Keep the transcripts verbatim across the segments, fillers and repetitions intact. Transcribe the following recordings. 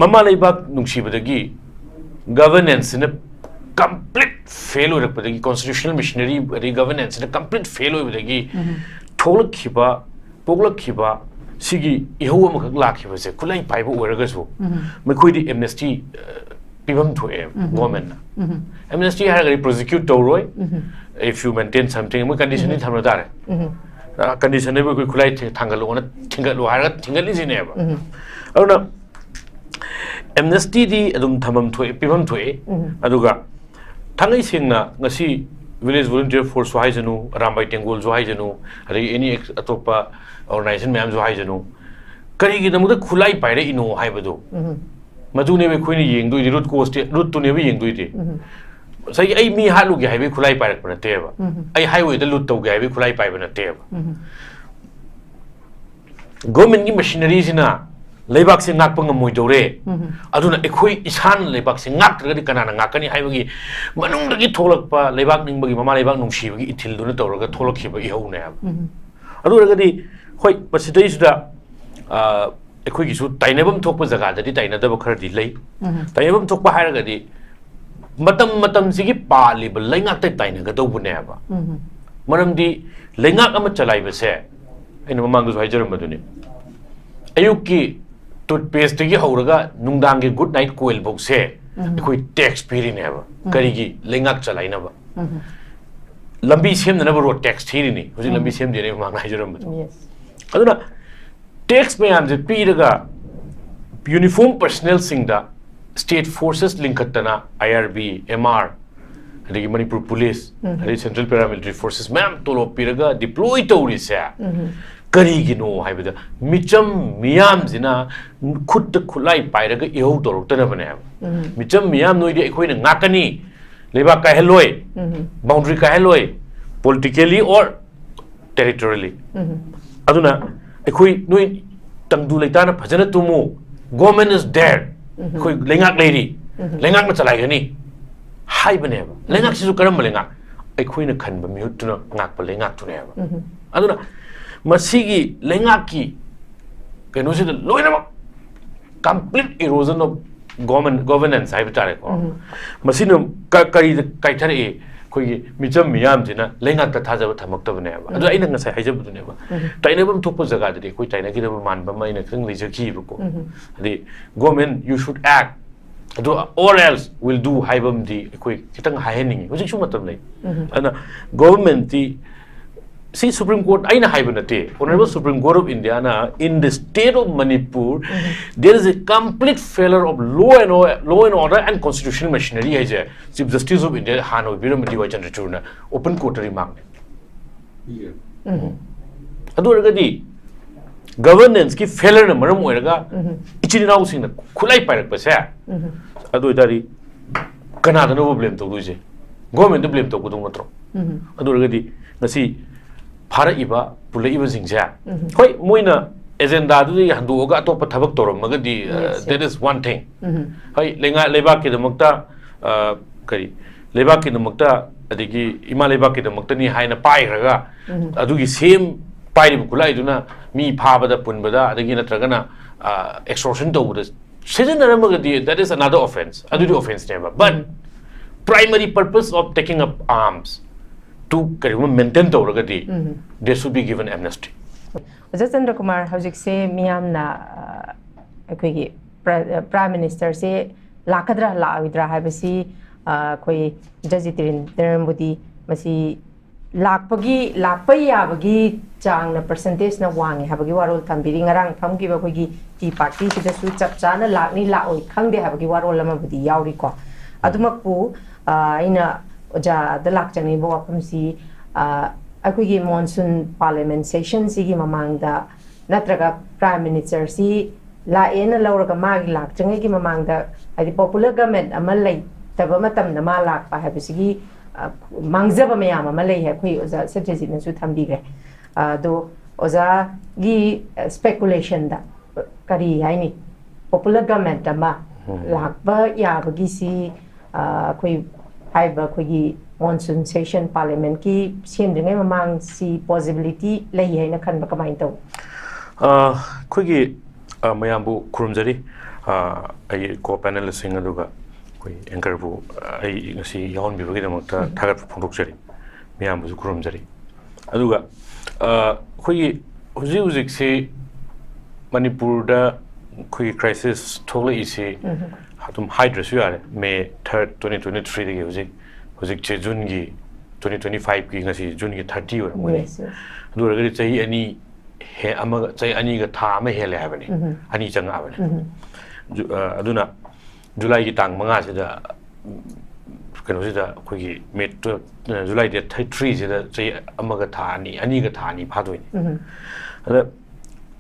ꯃꯃꯥ ꯂꯩꯕꯥꯛ ꯅꯨꯡꯁꯤꯕꯗꯒꯤ ꯒꯚꯔꯅꯦꯟꯁꯁꯤꯅ complete fail ꯑꯣꯏꯔꯛꯄꯗꯒꯤ, constitutional machinery ꯑꯗꯩ ꯒꯚꯔꯅꯦꯟꯁꯁꯤꯅ ꯀꯝꯄ꯭ꯂꯤꯠ ꯐꯦꯜ ꯑꯣꯏꯕꯗꯒꯤ ꯊꯣꯛꯂꯛꯈꯤꯕ, ꯄꯣꯛꯂꯛꯈꯤꯕ ꯁꯤꯒꯤ ꯏꯍꯧ ꯑꯃꯈꯛ ꯂꯥꯛꯈꯤꯕꯁꯦ, ꯈꯨꯠꯂꯥꯏ ꯄꯥꯏꯕ ꯑꯣꯏꯔꯒꯁꯨ ꯃꯈꯣꯏꯗꯤ ꯑꯦꯝꯅꯦꯁꯇꯤ ꯄꯤꯐꯝ ꯊꯣꯛꯑꯦ ꯒꯣꯔꯃꯦꯟꯅ꯫ ꯑꯦꯝꯅꯦꯁꯇꯤ ꯍꯥꯏꯔꯒꯗꯤ ꯄ꯭ꯔꯣꯁꯤꯀ꯭ꯌꯨꯠ ꯇꯧꯔꯣꯏ, if you maintain something, ꯃꯣꯏ ꯀꯟꯗꯤꯁꯟꯗꯤ ꯊꯝꯅ ꯇꯥꯔꯦ꯫ ꯀꯟꯗꯤꯁꯟꯗꯕꯨ ꯑꯩꯈꯣꯏ ꯈꯨꯠꯂꯥꯏ ꯊꯦ- ꯊꯥꯡꯒꯠꯂꯛꯑꯣꯅ, ꯊꯤꯡꯒꯠꯂꯣ ꯍꯥꯏꯔꯒ ꯊꯤꯡꯒꯠꯂꯤꯁꯤꯅꯦꯕ꯫ ꯑꯗꯨꯅ ꯑꯦꯝꯅꯦꯁꯇꯤꯗꯤ ꯑꯗꯨꯝ ꯊꯝꯐꯝ ꯊꯣꯛꯑꯦ, ꯄꯤꯐꯝ ꯊꯣꯛꯑꯦ꯫ ꯑꯗꯨꯒ ꯊꯥꯡꯉꯩ ꯁꯦꯡꯅ ꯉꯁꯤ ꯚꯤꯂꯦꯖ ꯚꯣꯂꯨꯟꯇꯤꯌꯔ ꯐꯣꯔꯁꯁꯨ ꯍꯥꯏꯖꯅꯨ, ꯑꯔꯥꯝꯕꯥꯏ ꯇꯦꯡꯒꯣꯜꯁꯨ ꯍꯥꯏꯖꯅꯨ, ꯑꯗꯒꯤ ꯑꯦꯅꯤ ꯑꯇꯣꯞꯄ ꯑꯣꯔꯒꯅꯥꯏꯖꯦꯁꯟ ꯃꯌꯥꯝꯁꯨ ꯍꯥꯏꯖꯅꯨ, ꯀꯔꯤꯒꯤꯗꯃꯛꯇ ꯈꯨꯠꯂꯥꯏ ꯄꯥꯏꯔꯛꯏꯅꯣ ꯍꯥꯏꯕꯗꯣ, ꯃꯗꯨꯅꯦꯕ ꯑꯩꯈꯣꯏꯅ ꯌꯦꯡꯗꯣꯏꯗꯤ, ꯔꯨꯠ ꯀꯣꯁꯇꯤ, ꯔꯨꯠꯇꯨꯅꯦꯕ ꯌꯦꯡꯗꯣꯏꯗꯤ꯫ ꯉꯁꯥꯏꯒꯤ ꯑꯩ ꯃꯤ ꯍꯥꯠꯂꯨꯒꯦ ꯍꯥꯏꯕꯒꯤ ꯈꯨꯠꯂꯥꯏ ꯄꯥꯏꯔꯛꯄ ꯅꯠꯇꯦꯕ, ꯑꯩ ꯍꯥꯏꯋꯦꯗ ꯂꯨꯠ ꯇꯧꯒꯦ ꯍꯥꯏꯕꯒꯤ ꯈꯨꯠꯂꯥꯏ ꯄꯥꯏꯕ ꯅꯠꯇꯦꯕ꯫ ꯒꯣꯔꯃꯦꯟꯒꯤ ꯃꯦꯁꯤꯅꯔꯤꯁꯤꯅ ꯂꯩꯕꯥꯛꯁꯦ ꯉꯥꯛꯄ ꯉꯝꯃꯣꯏꯗꯧꯔꯦ꯫ ꯑꯗꯨꯅ ꯑꯩꯈꯣꯏ ꯏꯁꯥꯅ ꯂꯩꯕꯥꯛꯁꯦ ꯉꯥꯛꯇ꯭ꯔꯒꯗꯤ ꯀꯅꯥꯅ ꯉꯥꯛꯀꯅꯤ ꯍꯥꯏꯕꯒꯤ ꯃꯅꯨꯡꯗꯒꯤ ꯊꯣꯛꯂꯛꯄ ꯂꯩꯕꯥꯛ ꯅꯤꯡꯕꯒꯤ, ꯃꯃꯥ ꯂꯩꯕꯥꯛ ꯅꯨꯡꯁꯤꯕꯒꯤ ꯏꯊꯤꯜꯗꯨꯅ ꯇꯧꯔꯒ ꯊꯣꯛꯂꯛꯈꯤꯕ ꯏꯍꯧꯅꯦꯕ꯫ ꯑꯗꯨ ꯑꯣꯏꯔꯒꯗꯤ, ꯍꯣꯏ, ꯃꯁꯤꯗꯩꯁꯤꯗ, ꯑ, ꯑꯩꯈꯣꯏꯒꯤꯁꯨ ꯇꯥꯏꯅꯐꯝ ꯊꯣꯛꯄ ꯖꯒꯥꯗꯗꯤ ꯇꯥꯏꯅꯗꯕ ꯈꯔꯗꯤ ꯂꯩ꯫ ꯇꯥꯏꯅꯐꯝ ꯊꯣꯛꯄ ꯍꯥꯏꯔꯒꯗꯤ ꯃꯇꯝ ꯃꯇꯝꯁꯤꯒꯤ ꯄꯥꯜꯂꯤꯕ ꯂꯩꯉꯥꯛꯇ ꯇꯥꯏꯅꯒꯗꯧꯕꯅꯦꯕ꯫ ꯃꯔꯝꯗꯤ ꯂꯩꯉꯥꯛ ꯑꯃ ꯆꯂꯥꯏꯕꯁꯦ, ꯑꯩꯅ ꯃꯃꯥꯡꯗꯁꯨ ꯍꯥꯏꯖꯔꯝꯕꯗꯨꯅꯤ, ꯑꯌꯨꯛꯀꯤ ꯇꯨꯠꯄꯦꯁꯇꯒꯤ ꯍꯧꯔꯒ ꯅꯨꯡꯗꯥꯡꯒꯤ ꯒꯨꯗ ꯅꯥꯏꯠ ꯀꯣꯏꯜ ꯐꯥꯎꯁꯦ ꯑꯩꯈꯣꯏ ꯇꯦꯛꯁ ꯄꯤꯔꯤꯅꯦꯕ꯫ ꯀꯔꯤꯒꯤ? ꯂꯩꯉꯥꯛ ꯆꯂꯥꯏꯅꯕ꯫ ꯂꯝꯕꯤ ꯁꯦꯝꯅꯅꯕ ꯔꯣꯗ ꯇꯦꯛꯁ ꯊꯤꯔꯤꯅꯤ, ꯍꯧꯖꯤꯛ ꯂꯝꯕꯤ ꯁꯦꯝꯗꯦꯅ ꯑꯩ ꯃꯃꯥꯡꯗ ꯍꯥꯏꯖꯔꯝꯕꯗꯣ꯫ ꯑꯗꯨꯅ ꯇꯦꯛꯁ ꯃꯌꯥꯝꯁꯦ ꯄꯤꯔꯒ ꯌꯨꯅꯤꯐꯣꯔꯝ ꯄꯔꯁꯅꯦꯜꯁꯤꯡꯗ ꯁ꯭ꯇꯦꯠ ꯐꯣꯔꯁꯦꯁ ꯂꯤꯡꯈꯠꯇꯅ, ꯑꯥꯏ ꯑꯥꯔ ꯕꯤ, ꯑꯦꯝ ꯑꯥꯔ, ꯑꯗꯒꯤ ꯃꯅꯤꯄꯨꯔ ꯄꯨꯂꯤꯁ, ꯑꯗꯩ ꯁꯦꯟꯇ꯭ꯔꯦꯜ ꯄꯦꯔꯥꯃꯤꯂꯤꯇꯔꯤ ꯐꯣꯔꯁꯦꯁ ꯃꯌꯥꯝ ꯇꯣꯂꯣꯞ ꯄꯤꯔꯒ ꯗꯤꯄ꯭ꯂꯣꯏ ꯇꯧꯔꯤꯁꯦ ꯀꯔꯤꯒꯤꯅꯣ ꯍꯥꯏꯕꯗ, ꯃꯤꯆꯝ ꯃꯤꯌꯥꯝꯁꯤꯅ ꯈꯨꯠꯇ ꯈꯨꯠꯂꯥꯏ ꯄꯥꯏꯔꯒ ꯏꯍꯧ ꯇꯧꯔꯛꯇꯅꯕꯅꯦꯕ꯫ ꯃꯤꯆꯝ ꯃꯤꯌꯥꯝ ꯅꯣꯏꯗꯤ ꯑꯩꯈꯣꯏꯅ ꯉꯥꯛꯀꯅꯤ, ꯂꯩꯕꯥꯛ ꯀꯥꯏꯍꯜꯂꯣꯏ, ꯕꯥꯎꯟꯗꯔꯤ ꯀꯥꯏꯍꯜꯂꯣꯏ, ꯄꯣꯂꯤꯇꯤꯀꯦꯜꯂꯤ ꯑꯣꯔ ꯇꯦꯔꯤꯇꯣꯔꯤꯌꯦꯜꯂꯤ꯫ ꯑꯗꯨꯅ ꯑꯩꯈꯣꯏ ꯅꯣꯏ ꯇꯪꯗꯨ ꯂꯩꯇꯥꯅ ꯐꯖꯅ ꯇꯨꯝꯃꯨ, government is there, ꯑꯩꯈꯣꯏ ꯂꯩꯉꯥꯛ ꯂꯩꯔꯤ, ꯂꯩꯉꯥꯛꯅ ꯆꯂꯥꯏꯒꯅꯤ ꯍꯥꯏꯕꯅꯦꯕ꯫ ꯂꯩꯉꯥꯛꯁꯤꯁꯨ ꯀꯔꯝꯕ ꯂꯩꯉꯥꯛ? ꯑꯩꯈꯣꯏꯅ ꯈꯟꯕ ꯃꯤꯍꯨꯠꯇꯨꯅ ꯉꯥꯛꯄ ꯂꯩꯉꯥꯛꯇꯨꯅꯦꯕ꯫ ꯑꯗꯨꯅ ꯃꯁꯤꯒꯤ ꯂꯩꯉꯥꯛꯀꯤ ꯀꯩꯅꯣꯁꯤꯗ ꯂꯣꯏꯅꯃꯛ complete erosion of government, governance ꯍꯥꯏꯕ ꯇꯥꯔꯦꯀꯣ꯫ ꯃꯁꯤꯅ ꯀ- ꯀꯔꯤꯗ ꯀꯥꯏꯊꯔꯛꯏ? ꯑꯩꯈꯣꯏꯒꯤ ꯃꯤꯆꯝ ꯃꯤꯌꯥꯝꯁꯤꯅ ꯂꯩꯉꯥꯛꯇ ꯊꯥꯖꯕ ꯊꯝꯃꯛꯇꯕꯅꯦꯕ꯫ ꯑꯗꯨ ꯑꯩꯅ ꯉꯁꯥꯏ ꯍꯥꯏꯖꯕꯗꯨꯅꯦꯕ, ꯇꯥꯏꯅꯐꯝ ꯊꯣꯛꯄ ꯖꯒꯥꯗꯗꯤ ꯑꯩꯈꯣꯏ ꯇꯥꯏꯅꯈꯤꯗꯕ ꯃꯥꯟꯕ ꯑꯃ ꯑꯩꯅ ꯈꯤꯇꯪ ꯂꯩꯖꯈꯤꯕꯀꯣ꯫ ꯍꯥꯏꯗꯤ, "Government, you should act", ꯑꯗꯨ "or else we'll do" ꯍꯥꯏꯕ ꯑꯃꯗꯤ ꯑꯩꯈꯣꯏ ꯈꯤꯇꯪ ꯍꯥꯏꯍꯟꯅꯤꯡꯉꯤ꯫ ꯍꯧꯖꯤꯛꯁꯨ ꯃꯇꯝ ꯂꯩ꯫ ꯑꯗꯨꯅ government ꯇꯤ, ꯁꯤ Supreme Court ꯑꯩꯅ ꯍꯥꯏꯕ ꯅꯠꯇꯦ, Honorable Supreme Court of India ꯅ, "In the state of Manipur, there is a complete failure of law and or-, law and order and constitutional machinery" ꯍꯥꯏꯁꯦ Chief Justice of India ꯍꯥꯟꯅ ꯑꯣꯏꯕꯤꯔꯝꯕ ꯗꯤ ꯋꯥꯏ ꯆꯟꯗ꯭ꯔꯆꯨꯔꯅ open court ꯇ remark ꯅꯦ꯫ ꯑꯗꯨ ꯑꯣꯏꯔꯒꯗꯤ governance ꯀꯤ failure ꯅ ꯃꯔꯝ ꯑꯣꯏꯔꯒ ꯏꯆꯤꯟ ꯏꯅꯥꯎꯁꯤꯡꯅ ꯈꯨꯠꯂꯥꯏ ꯄꯥꯏꯔꯛꯄꯁꯦ, ꯑꯗꯨ ꯑꯣꯏꯇꯥꯔꯗꯤ ꯀꯅꯥꯗꯅꯣꯕ blame ꯇꯧꯗꯣꯏꯁꯦ? Government ꯇ blame ꯇꯧꯒꯗꯧ ꯅꯠꯇ꯭ꯔꯣ? ꯑꯗꯨ ꯑꯣꯏꯔꯒꯗꯤ ꯉꯁꯤ ꯐꯥꯔꯛꯏꯕ, ꯄꯨꯜꯂꯛꯏꯕꯁꯤꯡꯁꯦ, ꯍꯣꯏ, ꯃꯣꯏꯅ agenda ꯗꯨꯗꯒꯤ ꯍꯟꯗꯣꯛꯑꯒ ꯑꯇꯣꯞꯄ ꯊꯕꯛ ꯇꯧꯔꯝꯃꯒꯗꯤ, uh, Yes, yes. that is one thing. ꯍꯣꯏ, ꯂꯩꯉꯥ-, ꯂꯩꯕꯥꯛꯀꯤꯗꯃꯛꯇ, uh, ꯀꯔꯤ, ꯂꯩꯕꯥꯛꯀꯤꯗꯃꯛꯇ, ꯑꯗꯒꯤ ꯏꯃꯥ ꯂꯩꯕꯥꯛꯀꯤꯗꯃꯛꯇꯅꯤ ꯍꯥꯏꯅ ꯄꯥꯏꯈ꯭ꯔꯒ, ꯑꯗꯨꯒꯤ same ꯄꯥꯏꯔꯤꯕ ꯈꯨꯠꯂꯥꯏꯗꯨꯅ ꯃꯤ ꯐꯥꯕꯗ, ꯄꯨꯟꯕꯗ, ꯑꯗꯒꯤ ꯅꯠꯇ꯭ꯔꯒꯅ, uh, extortion ꯇꯧꯕꯗ ꯁꯤꯖꯤꯟꯅꯔꯝꯃꯒꯗꯤ, that is another offence. ꯑꯗꯨꯗꯤ offence ꯅꯦꯕ꯫ But primary purpose of taking up arms to ꯀꯔꯤꯒꯨꯝꯕ maintain ꯇꯧꯔꯒꯗꯤ, they should be given amnesty. ꯑꯣꯖꯥ ꯆꯟꯗ꯭ꯔꯀꯨꯃꯥꯔ, ꯍꯧꯖꯤꯛꯁꯦ ꯃꯤꯌꯥꯝꯅ, ꯑ, ꯑꯩꯈꯣꯏꯒꯤ ꯄ꯭ꯔ-, Prime Minister ꯁꯦ ꯂꯥꯛꯀꯗ꯭ꯔꯥ ꯂꯥꯛꯑꯣꯏꯗ꯭ꯔꯥ ꯍꯥꯏꯕꯁꯤ, ꯑ, ꯑꯩꯈꯣꯏ ꯖꯁ ꯖꯤꯇꯦꯟꯗ꯭ꯔ ꯃꯣꯗꯤ ꯃꯁꯤ ꯂꯥꯛꯄꯒꯤ, ꯂꯥꯛꯄ ꯌꯥꯕꯒꯤ ꯆꯥꯡꯅ percentage ꯅ ꯋꯥꯡꯉꯦ ꯍꯥꯏꯕꯒꯤ ꯋꯥꯔꯣꯜ ꯊꯝꯕꯤꯔꯤ꯫ ꯉꯔꯥꯡ ꯐꯝꯈꯤꯕ ꯑꯩꯈꯣꯏꯒꯤ tea party ꯁꯤꯗꯁꯨ ꯆꯞ ꯆꯥꯅ ꯂꯥꯛꯅꯤ ꯂꯥꯛꯑꯣꯏ ꯈꯪꯗꯦ ꯍꯥꯏꯕꯒꯤ ꯋꯥꯔꯣꯜ ꯑꯃꯕꯨꯗꯤ ꯌꯥꯎꯔꯤꯀꯣ꯫ ꯑꯗꯨꯃꯛꯄꯨ, ꯑ, ꯑꯩꯅ ꯑꯣꯖꯥꯗ ꯂꯥꯛꯆꯅꯤꯡꯕ ꯋꯥꯐꯝꯁꯤ, ꯑ, ꯑꯩꯈꯣꯏꯒꯤ monsoon parliament session ꯁꯤꯒꯤ ꯃꯃꯥꯡꯗ ꯅꯠꯇ꯭ꯔꯒ Prime Minister ꯁꯤ ꯂꯥꯛꯑꯦꯅ ꯂꯧꯔꯒ ꯃꯥꯒꯤ ꯂꯥꯛꯇ꯭ꯔꯤꯉꯩꯒꯤ ꯃꯃꯥꯡꯗ, ꯍꯥꯏꯗꯤ, popular government ꯑꯃ ꯂꯩꯇꯕ ꯃꯇꯝꯗ ꯃꯥ ꯂꯥꯛꯄ ꯍꯥꯏꯕꯁꯤꯒꯤ, ꯑ, ꯃꯥꯡꯖꯕ ꯃꯌꯥꯝ ꯑꯃ ꯂꯩ ꯍꯥꯏ, ꯑꯩꯈꯣꯏ ꯑꯣꯖꯥ ꯁꯇ꯭ꯌꯖꯤꯠꯅꯁꯨ ꯊꯝꯕꯤꯈ꯭ꯔꯦ꯫ ꯑ, ꯑꯗꯣ ꯑꯣꯖꯥꯒꯤ, ꯑ, speculation ꯗ ꯀꯔꯤ ꯍꯥꯏꯅꯤ, popular government ꯑꯃ ꯂꯥꯛꯄ ꯌꯥꯕꯒꯤꯁꯤ, ꯑ, ꯑꯩꯈꯣꯏ ꯍꯥꯏꯔꯤꯕ ꯑꯩꯈꯣꯏꯒꯤ monsoon session parliament ꯀꯤ ꯁꯦꯝꯗ꯭ꯔꯤꯉꯩ ꯃꯃꯥꯡꯁꯤ possibility ꯂꯩ ꯍꯥꯏꯅ ꯈꯟꯕ, ꯀꯃꯥꯏꯅ ꯇꯧ? ꯑ, ꯑꯩꯈꯣꯏꯒꯤ ꯑ, ꯃꯌꯥꯝꯕꯨ ꯈꯨꯔꯨꯝꯖꯔꯤ꯫ ꯑ, ꯑꯩꯒꯤ ꯀꯣ ꯄꯦꯅꯦꯂꯤꯁꯁꯤꯡ ꯑꯗꯨꯒ ꯑꯩꯈꯣꯏ ꯑꯦꯡꯀꯔꯕꯨ, ꯑ, ꯑꯩ ꯉꯁꯤ ꯌꯥꯎꯍꯟꯕꯤꯕꯒꯤꯗꯃꯛꯇ ꯎꯝ꯫ ꯊꯥꯒꯠꯄ ꯐꯣꯡꯗꯣꯛꯆꯔꯤ꯫ ꯃꯌꯥꯝꯕꯨꯁꯨ ꯈꯨꯔꯨꯝꯖꯔꯤ꯫ ꯑꯗꯨꯒ, ꯑ, ꯑꯩꯈꯣꯏꯒꯤ ꯍꯧꯖꯤꯛ ꯍꯧꯖꯤꯛꯁꯤ ꯃꯅꯤꯄꯨꯔꯗ ꯑꯩꯈꯣꯏꯒꯤ ꯀ꯭ꯔꯥꯏꯁꯤꯁ ꯊꯣꯛꯂꯛꯏꯁꯤ ꯎꯝ꯫ ꯑꯗꯨꯝ ꯍꯥꯏꯗ꯭ꯔꯁꯨ ꯌꯥꯔꯦ, ꯃꯦ ꯊꯥꯔꯠ, ꯇ꯭ꯋꯦꯟꯇꯤ ꯇ꯭ꯋꯦꯟꯇꯤ ꯊ꯭ꯔꯤꯗꯒꯤ ꯍꯧꯖꯤꯛ, ꯍꯧꯖꯤꯛꯁꯦ ꯖꯨꯟꯒꯤ, ꯇ꯭ꯋꯦꯟꯇꯤ ꯇ꯭ꯋꯦꯟꯇꯤ ꯐꯥꯏꯚꯀꯤ ꯉꯁꯤ ꯖꯨꯟꯒꯤ ꯊꯥꯔꯇꯤ ꯑꯣꯏꯔꯝꯒꯅꯤ꯫ Yes, yes. ꯑꯗꯨ ꯑꯣꯏꯔꯒꯗꯤ ꯆꯍꯤ ꯑꯅꯤ ꯍꯦ-, ꯑꯃꯒ, ꯆꯍꯤ ꯑꯅꯤꯒ ꯊꯥ ꯑꯃ ꯍꯦꯜꯂꯦ ꯍꯥꯏꯕꯅꯤ꯫ ꯎꯝ꯫ ꯑꯅꯤ ꯆꯪꯉꯛꯑꯕꯅꯤ꯫ ꯎꯝ꯫ ꯖꯨ-, ꯑ, ꯑꯗꯨꯅ ꯖꯨꯂꯥꯏꯒꯤ ꯇꯥꯡ ꯃꯉꯥꯁꯤꯗ, ꯎꯝ, ꯀꯩꯅꯣꯁꯤꯗ ꯑꯩꯈꯣꯏꯒꯤ ꯃꯦ ꯇꯨ-, ꯑ, ꯖꯨꯂꯥꯏ ꯗꯦꯠ ꯊꯥꯔꯇꯤ ꯊ꯭ꯔꯤꯁꯤꯗ ꯆꯍꯤ ꯑꯃꯒ ꯊꯥ ꯑꯅꯤ, ꯑꯅꯤꯒ ꯊꯥ ꯑꯅꯤ ꯐꯥꯗꯣꯏꯅꯤ꯫ ꯎꯝ꯫ ꯑꯗ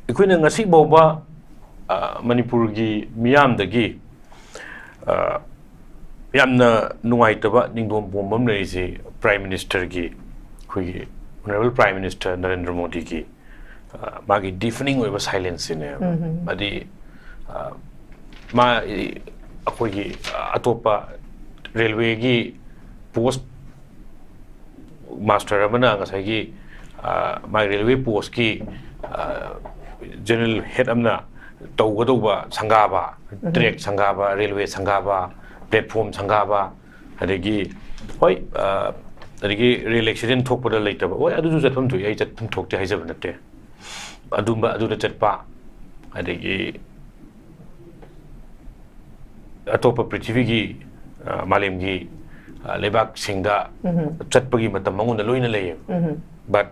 ꯑꯩꯈꯣꯏꯅ ꯉꯁꯤ ꯐꯥꯎꯕ, ꯑ, ꯃꯅꯤꯄꯨꯔꯒꯤ ꯃꯤꯌꯥꯝꯗꯒꯤ, ꯑ, ꯌꯥꯝꯅ ꯅꯨꯡꯉꯥꯏꯇꯕ, ꯅꯤꯡꯗꯣꯝ ꯄꯣꯝꯕ ꯑꯃ ꯂꯩꯔꯤꯁꯤ ꯄ꯭ꯔꯥꯏꯝ ꯃꯤꯅꯤꯁꯇꯔꯒꯤ, ꯑꯩꯈꯣꯏꯒꯤ ꯑꯣꯅꯔꯦꯕꯜ ꯄ꯭ꯔꯥꯏꯝ ꯃꯤꯅꯤꯁꯇꯔ ꯅꯔꯦꯟꯗ꯭ꯔ ꯃꯣꯗꯤꯒꯤ, ꯑ, ꯃꯥꯒꯤ ꯗꯤꯐꯅꯤꯡ ꯑꯣꯏꯕ ꯁꯥꯏꯂꯦꯟꯁꯁꯤꯅꯦꯕ꯫ ꯎꯝ, ꯎꯝ꯫ ꯍꯥꯏꯗꯤ, ꯑ, ꯃꯥ, ꯑꯩꯈꯣꯏꯒꯤ, ꯑ, ꯑꯇꯣꯞꯄ ꯔꯦꯜꯋꯦꯒꯤ ꯄꯣꯁ ꯃꯥꯁꯇꯔ ꯑꯃꯅ ꯉꯁꯥꯏꯒꯤ, ꯑ, ꯃꯥꯒꯤ ꯔꯦꯜꯋꯦ ꯄꯣꯁꯀꯤ, ꯑ, ꯖꯦꯅꯔꯦꯜ ꯍꯦꯗ ꯑꯃꯅ ꯇꯧꯒꯗꯧꯕ ꯁꯪꯒꯥꯕ, ꯎꯝ꯫ ꯇ꯭ꯔꯦꯛ ꯁꯪꯒꯥꯕ, ꯔꯦꯜꯋꯦ ꯁꯪꯒꯥꯕ, ꯄ꯭ꯂꯦꯠꯐꯣꯝ ꯁꯪꯒꯥꯕ, ꯑꯗꯒꯤ, ꯍꯣꯏ, ꯑ, ꯑꯗꯒꯤ ꯔꯦꯜ ꯑꯦꯛꯁꯤꯗꯦꯟ ꯊꯣꯛꯄꯗ ꯂꯩꯇꯕ, ꯍꯣꯏ, ꯑꯗꯨꯁꯨ ꯆꯠꯐꯝ ꯊꯣꯛꯏ, ꯑꯩ ꯆꯠꯐꯝ ꯊꯣꯛꯇꯦ ꯍꯥꯏꯖꯕ ꯅꯠꯇꯦ꯫ ꯑꯗꯨꯝꯕ, ꯑꯗꯨꯗ ꯆꯠꯄ, ꯑꯗꯒꯤ ꯑꯇꯣꯞꯄ ꯄ꯭ꯔꯤꯊꯤꯕꯤꯒꯤ, ꯑ, ꯃꯥꯂꯦꯝꯒꯤ, ꯑ, ꯂꯩꯕꯥꯛꯁꯤꯡꯗ ꯎꯝ꯫ ꯆꯠꯄꯒꯤ ꯃꯇꯝ ꯃꯉꯣꯟꯗ ꯂꯣꯏꯅ ꯂꯩꯌꯦꯕ꯫ ꯎꯝ꯫ But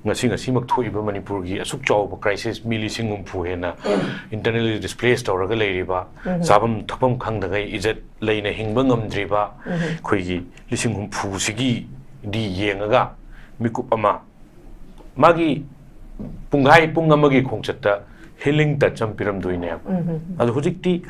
ꯉꯁꯤ, ꯉꯁꯤꯃꯛ ꯊꯣꯛꯏꯕ ꯃꯅꯤꯄꯨꯔꯒꯤ ꯑꯁꯨꯛ ꯆꯥꯎꯕ ꯀ꯭ꯔꯥꯏꯁꯤꯁ, ꯃꯤ ꯂꯤꯁꯤꯡ ꯍꯨꯝꯐꯨ ꯍꯦꯟꯅ ꯎꯝ꯫ Internally displaced ꯇꯧꯔꯒ ꯂꯩꯔꯤꯕ, ꯎꯝ꯫ ꯆꯥꯐꯝ ꯊꯛꯐꯝ ꯈꯪꯗꯈꯩ ꯏꯖꯠ ꯂꯩꯅ ꯍꯤꯡꯕ ꯉꯝꯗ꯭ꯔꯤꯕ ꯎꯝ꯫ ꯑꯩꯈꯣꯏꯒꯤ ꯂꯤꯁꯤꯡ ꯍꯨꯝꯐꯨꯁꯤꯒꯤꯗꯤ ꯌꯦꯡꯉꯒ ꯃꯤꯀꯨꯞ ꯑꯃ, ꯃꯥꯒꯤ ꯄꯨꯡꯈꯥꯏ ꯄꯨꯡ ꯑꯃꯒꯤ ꯈꯣꯡꯆꯠꯇ healing touch ꯑꯃ ꯄꯤꯔꯝꯗꯣꯏꯅꯦꯕ꯫ ꯎꯝ, ꯎꯝ, ꯎꯝ꯫ ꯑꯗꯣ ꯍꯧꯖꯤꯛꯇꯤ,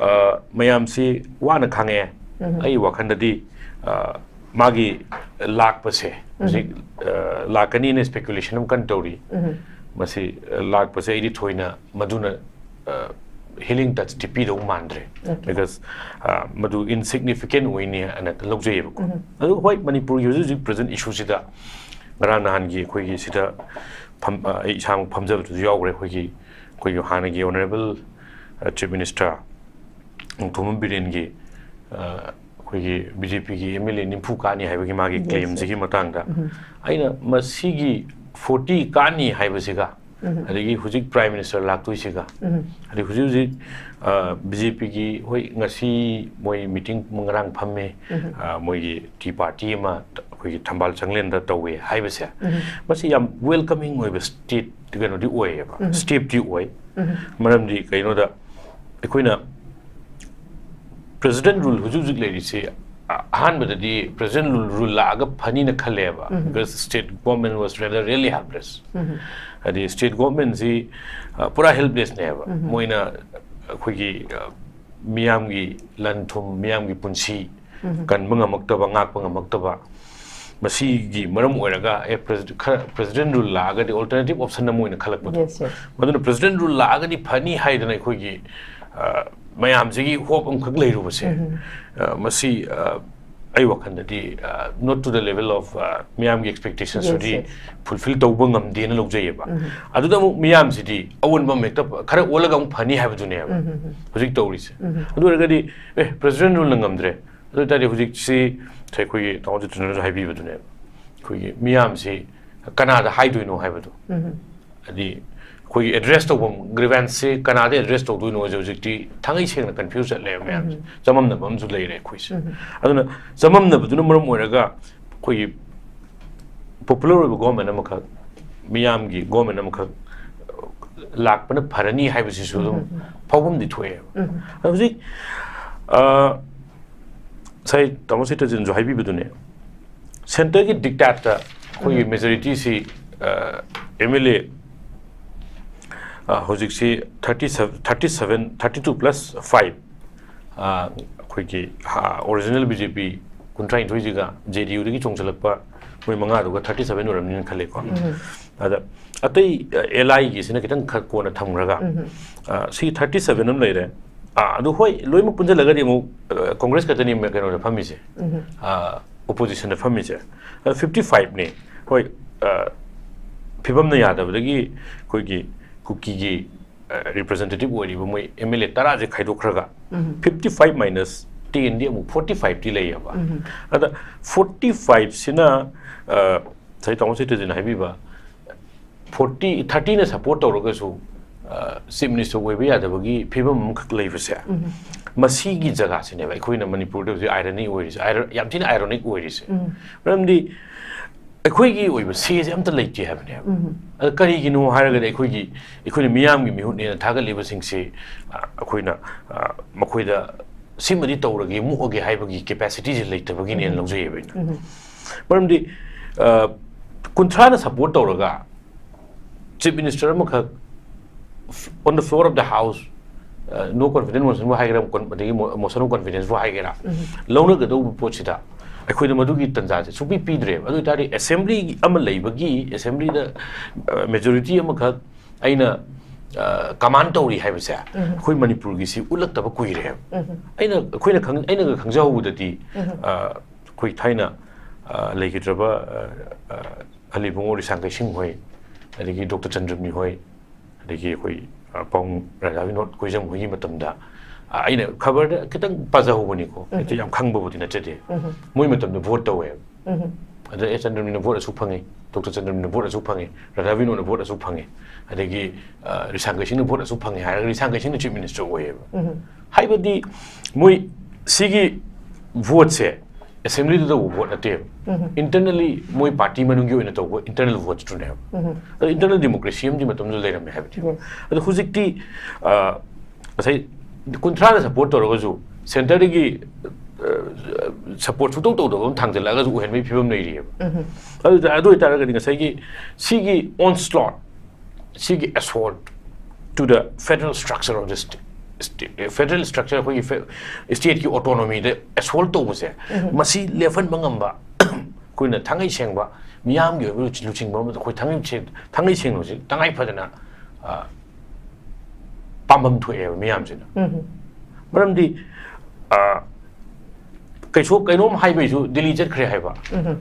ꯑ, ꯃꯌꯥꯝꯁꯤ ꯋꯥꯅ ꯈꯥꯡꯉꯛꯑꯦ꯫ ꯎꯝ꯫ ꯑꯩ ꯋꯥꯈꯜꯗꯗꯤ, ꯑ, ꯃꯥꯒꯤ ꯂꯥꯛꯄꯁꯦ, ꯎꯝ꯫ ꯍꯧꯖꯤꯛ, ꯑ, ꯂꯥꯛꯀꯅꯤꯅ speculation ꯑꯃ ꯀꯟꯅ ꯇꯧꯔꯤ꯫ ꯎꯝ꯫ ꯃꯁꯤ, ꯑ, ꯂꯥꯛꯄꯁꯦ ꯑꯩꯗꯤ ꯊꯣꯏꯅ ꯃꯗꯨꯅ, ꯑ, healing touchꯇꯤ ꯄꯤꯗꯧ ꯃꯥꯟꯗ꯭ꯔꯦ꯫ Okay. Because, ꯑ, ꯃꯗꯨ insignificant ꯑꯣꯏꯅꯤ ꯍꯥꯏꯅ ꯂꯧꯖꯩꯌꯦꯕꯀꯣ꯫ ꯎꯝ꯫ ꯑꯗꯨ ꯍꯣꯏ, ꯃꯅꯤꯄꯨꯔꯒꯤ ꯍꯧꯖꯤꯛ ꯍꯧꯖꯤꯛ present issueꯁꯤꯗ ꯉꯔꯥꯡ ꯅꯍꯥꯟꯒꯤ ꯑꯩꯈꯣꯏꯒꯤ ꯁꯤꯗ ꯐꯝ-, ꯑ, ꯑꯩ ꯏꯁꯥꯃꯛ ꯐꯝꯖꯕꯗꯨꯁꯨ ꯌꯥꯎꯈ꯭ꯔꯦ꯫ ꯑꯩꯈꯣꯏꯒꯤ ꯑꯩꯈꯣꯏꯒꯤ ꯍꯥꯟꯅꯒꯤ ꯑꯣꯅꯔꯦꯕꯜ ꯆꯤꯐ ꯃꯤꯅꯤꯁꯇꯔ ꯅꯣꯡꯊꯣꯝꯕꯝ ꯕꯤꯔꯦꯟꯒꯤ, ꯑ, ꯑꯩꯈꯣꯏꯒꯤ ꯕꯤ ꯖꯦ ꯄꯤꯒꯤ ꯑꯦꯝ ꯑꯦꯜ ꯑꯦ ꯅꯤꯐꯨ ꯀꯥꯅꯤ ꯍꯥꯏꯕꯒꯤ ꯃꯥꯒꯤ Yes, ꯀ꯭ꯂꯦꯝꯁꯤꯒꯤ ꯃꯇꯥꯡꯗ ꯑꯩꯅ ꯃꯁꯤꯒꯤ ꯐꯣꯔꯇꯤ ꯀꯥꯅꯤ ꯍꯥꯏꯕꯁꯤꯒ ꯑꯗꯒꯤ ꯍꯧꯖꯤꯛ ꯄ꯭ꯔꯥꯏꯝ ꯃꯤꯅꯤꯁꯇꯔ ꯂꯥꯛꯇꯣꯏꯁꯤꯒ, ꯑꯗꯩ ꯍꯧꯖꯤꯛ ꯍꯧꯖꯤꯛ ꯕꯤ ꯖꯦ ꯄꯤꯒꯤ, ꯍꯣꯏ, ꯉꯁꯤ ꯃꯣꯏ ꯃꯤꯇꯤꯡ ꯉꯔꯥꯡ ꯐꯝꯃꯦ, ꯑ, ꯃꯣꯏꯒꯤ ꯇꯤ ꯄꯥꯔꯇꯤ ꯑꯃ ꯑꯩꯈꯣꯏꯒꯤ ꯊꯝꯕꯥꯜ ꯆꯪꯂꯦꯟꯗ ꯇꯧꯋꯦ ꯍꯥꯏꯕꯁꯦ, ꯃꯁꯤ ꯌꯥꯝ ꯋꯦꯜꯀꯃꯤꯡ ꯑꯣꯏꯕ ꯁ꯭ꯇꯦꯠ ꯀꯩꯅꯣꯗꯤ ꯑꯣꯏꯌꯦꯕ, ꯁ꯭ꯇꯦꯞꯇꯤ ꯑꯣꯏ꯫ ꯃꯔꯝꯗꯤ ꯀꯩꯅꯣꯗ ꯑꯩꯈꯣꯏꯅ ꯄ꯭ꯔꯦꯁꯤꯗꯦꯟ ꯔꯨꯜ ꯍꯧꯖꯤꯛ ꯍꯧꯖꯤꯛ ꯂꯩꯔꯤꯁꯤ, ꯑ-, ꯑꯍꯥꯟꯕꯗꯗꯤ ꯄ꯭ꯔꯦꯁꯤꯗꯦꯟ ꯔꯨꯜ, ꯔꯨꯜ ꯂꯥꯛꯑꯒ ꯐꯅꯤꯅ ꯈꯜꯂꯦꯕ, because state government was rather really helpless. ꯍꯥꯏꯗꯤ ꯁ꯭ꯇꯦꯠ ꯒꯣꯚꯔꯟꯃꯦꯟꯁꯤ, ꯑ, ꯄꯨꯔꯥ ꯍꯦꯜꯞꯂꯦꯁꯅꯦꯕ꯫ ꯃꯣꯏꯅ ꯑꯩꯈꯣꯏꯒꯤ, ꯑ, ꯃꯤꯌꯥꯝꯒꯤ ꯂꯟ ꯊꯨꯝ, ꯃꯤꯌꯥꯝꯒꯤ ꯄꯨꯟꯁꯤ ꯀꯟꯕ ꯉꯝꯃꯛꯇꯕ, ꯉꯥꯛꯄ ꯉꯝꯃꯛꯇꯕ, ꯃꯁꯤꯒꯤ ꯃꯔꯝ ꯑꯣꯏꯔꯒ, ꯑꯦ, ꯄ꯭ꯔꯦꯁꯤ-, ꯈꯔ ꯄ꯭ꯔꯦꯁꯤꯗꯦꯟ ꯔꯨꯜ ꯂꯥꯛꯑꯒꯗꯤ ꯑꯜꯇꯔꯅꯦꯇꯤꯞ ꯑꯣꯞꯁꯟ ꯑꯃ ꯑꯣꯏꯅ ꯈꯜꯂꯛꯄꯗꯣ꯫ Yes, yes. ꯃꯗꯨꯅ ꯄ꯭ꯔꯦꯁꯤꯗꯦꯟ ꯔꯨꯜ ꯂꯥꯛꯑꯒꯗꯤ ꯐꯅꯤ ꯍꯥꯏꯗꯅ ꯑꯩꯈꯣꯏꯒꯤ, ꯑ, ꯃꯌꯥꯝꯁꯤꯒꯤ ꯍꯣꯞ ꯑꯃꯈꯛ ꯂꯩꯔꯨꯕꯁꯦ, ꯑ, ꯃꯁꯤ, ꯑ, ꯑꯩ ꯋꯥꯈꯜꯗꯗꯤ, ꯑ, not to the level of, ꯑ, ꯃꯤꯌꯥꯝꯒꯤ ꯑꯦꯛꯁꯄꯦꯛꯇꯦꯁꯟꯁꯇꯨꯗꯤ Yes, yes. ꯐꯨꯜꯐꯤꯜ ꯇꯧꯕ ꯉꯝꯗꯦꯅ ꯂꯧꯖꯩꯌꯦꯕ꯫ ꯑꯗꯨꯗ ꯑꯃꯨꯛ ꯃꯤꯌꯥꯝꯁꯤꯗꯤ ꯑꯑꯣꯟꯕ ꯑꯃ ꯍꯦꯛꯇ ꯈꯔ ꯑꯣꯜꯂꯒ ꯑꯃꯨꯛ ꯐꯅꯤ ꯍꯥꯏꯕꯗꯨꯅꯦꯕ ꯍꯧꯖꯤꯛ ꯇꯧꯔꯤꯁꯦ꯫ ꯑꯗꯨ ꯑꯣꯏꯔꯒꯗꯤ, ꯑꯦ, ꯄ꯭ꯔꯦꯁꯤꯗꯦꯟ ꯔꯨꯜꯅ ꯉꯝꯗ꯭ꯔꯦ, ꯑꯗꯨ ꯑꯣꯏꯇꯥꯔꯗꯤ ꯍꯧꯖꯤꯛꯁꯤ ꯑꯩꯈꯣꯏꯒꯤ ꯇꯥꯃꯣ ꯖꯤꯇꯦꯟꯗ꯭ꯔꯅꯁꯨ ꯍꯥꯏꯕꯤꯕꯗꯨꯅꯦꯕ, ꯑꯩꯈꯣꯏꯒꯤ ꯃꯤꯌꯥꯝꯁꯤ ꯀꯅꯥꯗ ꯍꯥꯏꯗꯣꯏꯅꯣ ꯍꯥꯏꯕꯗꯣ, ꯍꯥꯏꯗꯤ ꯑꯩꯈꯣꯏꯒꯤ ꯑꯦꯗ꯭ꯔꯦꯁ ꯇꯧꯐꯝ, ꯒ꯭ꯔꯤꯚꯦꯟꯁꯁꯦ ꯀꯅꯥꯗ ꯑꯦꯗ꯭ꯔꯦꯁ ꯇꯧꯗꯣꯏꯅꯣꯁꯦ ꯍꯧꯖꯤꯛꯇꯤ ꯊꯥꯡꯉꯩ ꯁꯦꯡꯅ ꯀꯟꯐ꯭ꯌꯨꯁ ꯆꯠꯂꯦꯕ ꯃꯌꯥꯝꯁꯦ꯫ ꯆꯃꯝꯅꯕ ꯑꯃꯁꯨ ꯂꯩꯔꯦ ꯑꯩꯈꯣꯏꯁꯦ꯫ ꯑꯗꯨꯅ ꯆꯃꯝꯅꯕꯗꯨꯅ ꯃꯔꯝ ꯑꯣꯏꯔꯒ ꯑꯩꯈꯣꯏꯒꯤ ꯄꯣꯄꯨꯂꯔ ꯑꯣꯏꯕ ꯒꯣꯔꯃꯦꯟ ꯑꯃꯈꯛ, ꯃꯤꯌꯥꯝꯒꯤ ꯒꯣꯔꯃꯦꯟ ꯑꯃꯈꯛ ꯂꯥꯛꯄꯅ ꯐꯔꯅꯤ ꯍꯥꯏꯕꯁꯤꯁꯨ ꯑꯗꯨꯝ ꯐꯥꯎꯐꯝꯗꯤ ꯊꯣꯛꯑꯦꯕ꯫ ꯑꯗꯣ ꯍꯧꯖꯤꯛ, ꯑ, ꯉꯁꯥꯏ ꯇꯥꯃꯣ ꯁꯤꯇꯖꯤꯟꯁꯨ ꯍꯥꯏꯕꯤꯕꯗꯨꯅꯦ, ꯁꯦꯟꯇꯔꯒꯤ ꯗꯤꯛꯇꯥꯠꯇ ꯑꯩꯈꯣꯏꯒꯤ ꯃꯦꯖꯣꯔꯤꯇꯤꯁꯤ, ꯑꯦꯝ ꯑꯦꯜ ꯑꯦ ꯍꯧꯖꯤꯛꯁꯤ thirty seven, thirty seven, thirty two plus five, ꯑꯩꯈꯣꯏꯒꯤ ꯑꯣꯔꯤꯖꯤꯅꯦꯜ ꯕꯤ ꯖꯦ ꯄꯤ ꯀꯨꯟꯊ꯭ꯔꯥꯅꯤꯊꯣꯏꯁꯤꯒ ꯖꯦ ꯗꯤ ꯌꯨꯗꯒꯤ ꯆꯣꯡꯁꯤꯜꯂꯛꯄ ꯃꯣꯏ ꯃꯉꯥꯗꯨꯒ ꯊꯥꯔꯇꯤ ꯁꯚꯦꯟ ꯑꯣꯏꯔꯝꯅꯤꯅ ꯈꯜꯂꯦꯀꯣ꯫ ꯑꯗ ꯑꯇꯩ ꯑꯦꯜ ꯑꯥꯏꯒꯤꯁꯤꯅ ꯈꯤꯇꯪ ꯈꯔ ꯀꯣꯟꯅ ꯊꯝꯈ꯭ꯔꯒ, ꯑ, ꯁꯤ ꯊꯥꯔꯇꯤ ꯁꯚꯦꯟ ꯑꯃ ꯂꯩꯔꯦ꯫ ꯑ, ꯑꯗꯨ ꯍꯣꯏ, ꯂꯣꯏꯅꯃꯛ ꯄꯨꯟꯁꯤꯜꯂꯒꯗꯤ ꯑꯃꯨꯛ, ꯑ, ꯀꯣꯡꯒ꯭ꯔꯦꯁ ꯈꯛꯇꯅꯤ ꯀꯩꯅꯣꯗ ꯐꯝꯃꯤꯁꯦ, ꯑ, ꯑꯣꯄꯣꯖꯤꯁꯟꯗ ꯐꯝꯃꯤꯁꯦ꯫ ꯑ, ꯐꯤꯐꯇꯤ ꯐꯥꯏꯚꯅꯤ꯫ ꯍꯣꯏ, ꯑ, ꯐꯤꯕꯝꯅ ꯌꯥꯗꯕꯗꯒꯤ ꯑꯩꯈꯣꯏꯒꯤ ꯀꯨꯀꯤꯒꯤ ꯔꯤꯄ꯭ꯔꯖꯦꯟꯇꯦꯇꯤꯚ ꯑꯣꯏꯔꯤꯕ ꯃꯣꯏ ꯑꯦꯝ ꯑꯦꯜ ꯑꯦ ꯇꯔꯥꯁꯦ ꯈꯥꯏꯗꯣꯛꯈ꯭ꯔꯒ, ꯐꯤꯐꯇꯤ ꯐꯥꯏꯚ ꯃꯥꯏꯅꯁ ꯇꯦꯟꯗꯤ ꯑꯃꯨꯛ ꯐꯣꯔꯇꯤ ꯐꯥꯏꯚꯇꯤ ꯂꯩꯌꯦꯕ꯫ ꯑꯗ ꯐꯣꯔꯇꯤ ꯐꯥꯏꯚꯁꯤꯅ ꯉꯁꯥꯏ ꯇꯥꯃꯣ ꯁꯩꯇꯖꯤꯅ ꯍꯥꯏꯕꯤꯕ, ꯐꯣꯔꯇꯤ ꯊꯥꯔꯇꯤꯅ ꯁꯞꯄꯣꯔꯠ ꯇꯧꯔꯒꯁꯨ ꯆꯤꯐ ꯃꯤꯅꯤꯁꯇꯔ ꯑꯣꯏꯕ ꯌꯥꯗꯕꯒꯤ ꯐꯤꯕꯝ ꯑꯃꯈꯛ ꯂꯩꯕꯁꯦ, ꯃꯁꯤꯒꯤ ꯖꯒꯥꯁꯤꯅꯦꯕ ꯑꯩꯈꯣꯏꯅ ꯃꯅꯤꯄꯨꯔꯗ ꯍꯧꯖꯤꯛ ꯑꯥꯏꯔꯅꯤ ꯑꯣꯏꯔꯤꯁꯦ, ꯌꯥꯝ ꯊꯤꯅ ꯑꯥꯏꯔꯣꯅꯤꯛ ꯑꯣꯏꯔꯤꯁꯦ꯫ ꯃꯔꯝꯗꯤ ꯑꯩꯈꯣꯏꯒꯤ ꯑꯣꯏꯕ ꯁꯦꯁꯦ ꯑꯝꯇ ꯂꯩꯇꯦ ꯍꯥꯏꯕꯅꯦꯕ꯫ ꯑꯗ ꯀꯔꯤꯒꯤꯅꯣ ꯍꯥꯏꯔꯒꯗꯤ ꯑꯩꯈꯣꯏꯒꯤ, ꯑꯩꯈꯣꯏꯅ ꯃꯤꯌꯥꯝꯒꯤ ꯃꯤꯍꯨꯠꯅꯦꯅ ꯊꯥꯒꯠꯂꯤꯕꯁꯤꯡꯁꯤ ꯑꯩꯈꯣꯏꯅ ꯃꯈꯣꯏꯗ ꯁꯤꯃꯗꯤ ꯇꯧꯔꯒꯦ, ꯃꯨꯛꯑꯒꯦ ꯍꯥꯏꯕꯒꯤ ꯀꯦꯄꯦꯁꯤꯇꯤꯁꯦ ꯂꯩꯇꯕꯒꯤꯅꯦꯅ ꯂꯧꯖꯩꯌꯦꯕ ꯑꯩꯅ꯫ ꯃꯔꯝꯗꯤ ꯀꯨꯟꯊ꯭ꯔꯥꯅ ꯁꯞꯄꯣꯔꯠ ꯇꯧꯔꯒ ꯆꯤꯐ ꯃꯤꯅꯤꯁꯇꯔ ꯑꯃꯈꯛ on the floor of the house, no confidence motion ꯕꯨ ꯍꯥꯏꯒꯦꯔꯥ, ꯑꯗꯒꯤ motion of confidence ꯕꯨ ꯍꯥꯏꯒꯦꯔꯥ, ꯂꯧꯅꯒꯗꯧꯕ ꯄꯣꯠꯁꯤꯗ ꯑꯩꯈꯣꯏꯗ ꯃꯗꯨꯒꯤ ꯇꯥꯟꯖꯥꯁꯦ ꯁꯨꯡꯄꯤ ꯄꯤꯗ꯭ꯔꯦꯕ꯫ ꯑꯗꯨ ꯑꯣꯏꯇꯥꯔꯗꯤ ꯑꯦꯁꯦꯝꯕ꯭ꯂꯤ ꯑꯃ ꯂꯩꯕꯒꯤ, ꯑꯦꯁꯦꯝꯕ꯭ꯂꯤꯗ ꯃꯦꯖꯣꯔꯤꯇꯤ ꯑꯃꯈꯛ ꯑꯩꯅ ꯀꯃꯥꯟ ꯇꯧꯔꯤ ꯍꯥꯏꯕꯁꯦ ꯑꯩꯈꯣꯏ ꯃꯅꯤꯄꯨꯔꯒꯤꯁꯤ ꯎꯠꯂꯛꯇꯕ ꯀꯨꯏꯔꯦꯕ꯫ ꯑꯩꯅ, ꯑꯩꯈꯣꯏꯅ ꯈꯪ-, ꯑꯩꯅꯒ ꯈꯪꯖꯍꯧꯕꯗꯗꯤ ꯑꯩꯈꯣꯏ ꯊꯥꯏꯅ ꯂꯩꯈꯤꯗ꯭ꯔꯕ ꯑꯍꯜ ꯏꯕꯨꯡꯉꯣ ꯔꯤꯁꯥꯡ ꯀꯩꯁꯤꯡ ꯍꯣꯏ, ꯑꯗꯒꯤ ꯗꯣꯛꯇꯔ ꯆꯟꯗ꯭ꯔꯃꯅꯤ ꯍꯣꯏ, ꯑꯗꯒꯤ ꯑꯩꯈꯣꯏ ꯄꯥꯎꯡ ꯔꯥꯙꯥ ꯕꯤꯅꯣꯗ ꯀꯣꯏꯖꯝ ꯍꯣꯏꯒꯤ ꯃꯇꯝꯗ ꯑꯩꯅ ꯈꯕꯔꯗ ꯈꯤꯇꯪ ꯄꯥꯖꯍꯧꯕꯅꯤꯀꯣ, ꯍꯦꯛꯇ ꯌꯥꯝ ꯈꯪꯕꯕꯨꯗꯤ ꯅꯠꯆꯗꯦ꯫ ꯃꯣꯏ ꯃꯇꯝꯗ ꯚꯣꯠ ꯇꯧꯋꯦꯕ꯫ ꯑꯗ ꯑꯦ ꯆꯟꯗ꯭ꯔꯃꯅꯤꯅ ꯚꯣꯠ ꯑꯁꯨꯛ ꯐꯪꯉꯤ, ꯗꯣꯛꯇꯔ ꯆꯟꯗ꯭ꯔꯃꯅꯤꯅ ꯚꯣꯠ ꯑꯁꯨꯛ ꯐꯪꯉꯤ, ꯔꯥꯙꯥ ꯕꯤꯅꯣꯗꯅ ꯚꯣꯠ ꯑꯁꯨꯛ ꯐꯪꯉꯤ, ꯑꯗꯒꯤ ꯔꯤꯁꯥꯡ ꯀꯩꯁꯤꯡꯅ ꯚꯣꯠ ꯑꯁꯨꯛ ꯐꯪꯉꯤ ꯍꯥꯏꯔꯒ ꯔꯤꯁꯥꯡ ꯀꯩꯁꯤꯡꯅ ꯆꯤꯐ ꯃꯤꯅꯤꯁꯇꯔ ꯑꯣꯏꯌꯦꯕ꯫ ꯍꯥꯏꯕꯗꯤ ꯃꯣꯏ ꯁꯤꯒꯤ ꯚꯣꯠꯁꯦ ꯑꯦꯁꯦꯝꯕ꯭ꯂꯤꯗ ꯇꯧꯕ ꯚꯣꯠ ꯅꯠꯇꯦꯕ꯫ ꯏꯟꯇꯔꯅꯦꯜꯂꯤ ꯃꯣꯏ ꯄꯥꯔꯇꯤ ꯃꯅꯨꯡꯒꯤ ꯑꯣꯏꯅ ꯇꯧꯕ ꯏꯟꯇꯔꯅꯦꯜ ꯚꯣꯠꯇꯨꯅꯦꯕ꯫ ꯑꯗꯣ ꯏꯟꯇꯔꯅꯦꯜ ꯗꯦꯃꯣꯀ꯭ꯔꯦꯁꯤ ꯑꯃꯗꯤ ꯃꯇꯝꯗꯨꯗ ꯂꯩꯔꯝꯃꯦ ꯍꯥꯏꯕꯗꯤ꯫ ꯑꯗꯣ ꯍꯧꯖꯤꯛꯇꯤ ꯉꯁꯥꯏ ꯀꯨꯟꯊ꯭ꯔꯥꯅ ꯁꯞꯄꯣꯔꯠ ꯇꯧꯔꯒꯁꯨ ꯁꯦꯟꯇꯔꯗꯒꯤ ꯁꯞꯄꯣꯔꯠ ꯁꯨꯡꯇꯧ ꯇꯧꯗꯕ ꯑꯃ ꯊꯥꯡꯖꯜꯂꯛꯑꯒꯁꯨ ꯑꯣꯏꯍꯟꯕꯒꯤ ꯐꯤꯕꯝ ꯂꯩꯔꯤꯑꯕ꯫ ꯑꯗꯨꯗ, ꯑꯗꯨ ꯑꯣꯏꯇꯥꯔꯒꯗꯤ ꯉꯁꯥꯏꯒꯤ ꯁꯤꯒꯤ onslaught, ꯁꯤꯒꯤ assault to the federal structure of the state, federal structure, ꯑꯩꯈꯣꯏꯒꯤ ꯁ꯭ꯇꯦꯠꯀꯤ ꯑꯣꯇꯣꯅꯣꯃꯤꯗ ꯑꯦꯁꯣꯜꯠ ꯇꯧꯕꯁꯦ, ꯃꯁꯤ ꯂꯦꯞꯍꯟꯕ ꯉꯝꯕ, ꯑꯩꯈꯣꯏꯅ ꯊꯥꯡꯉꯩ ꯁꯦꯡꯕ ꯃꯤꯌꯥꯝꯒꯤ ꯑꯣꯏꯕ ꯂꯨꯆꯤꯡꯕ ꯑꯃꯗ ꯑꯩꯈꯣꯏ ꯊꯥꯡꯉꯩ ꯁꯦꯡ-, ꯊꯥꯡꯉꯩ ꯁꯦꯡꯕꯁꯤ ꯇꯉꯥꯏ ꯐꯗꯅ ꯄꯥꯝꯐꯝ ꯊꯣꯛꯑꯦꯕ ꯃꯤꯌꯥꯝꯁꯤꯅ꯫ ꯃꯔꯝꯗꯤ ꯀꯩꯁꯨ ꯀꯩꯅꯣꯝ ꯍꯥꯏꯕꯩꯁꯨ ꯗꯤꯜꯂꯤ ꯆꯠꯈ꯭ꯔꯦ ꯍꯥꯏꯕ꯫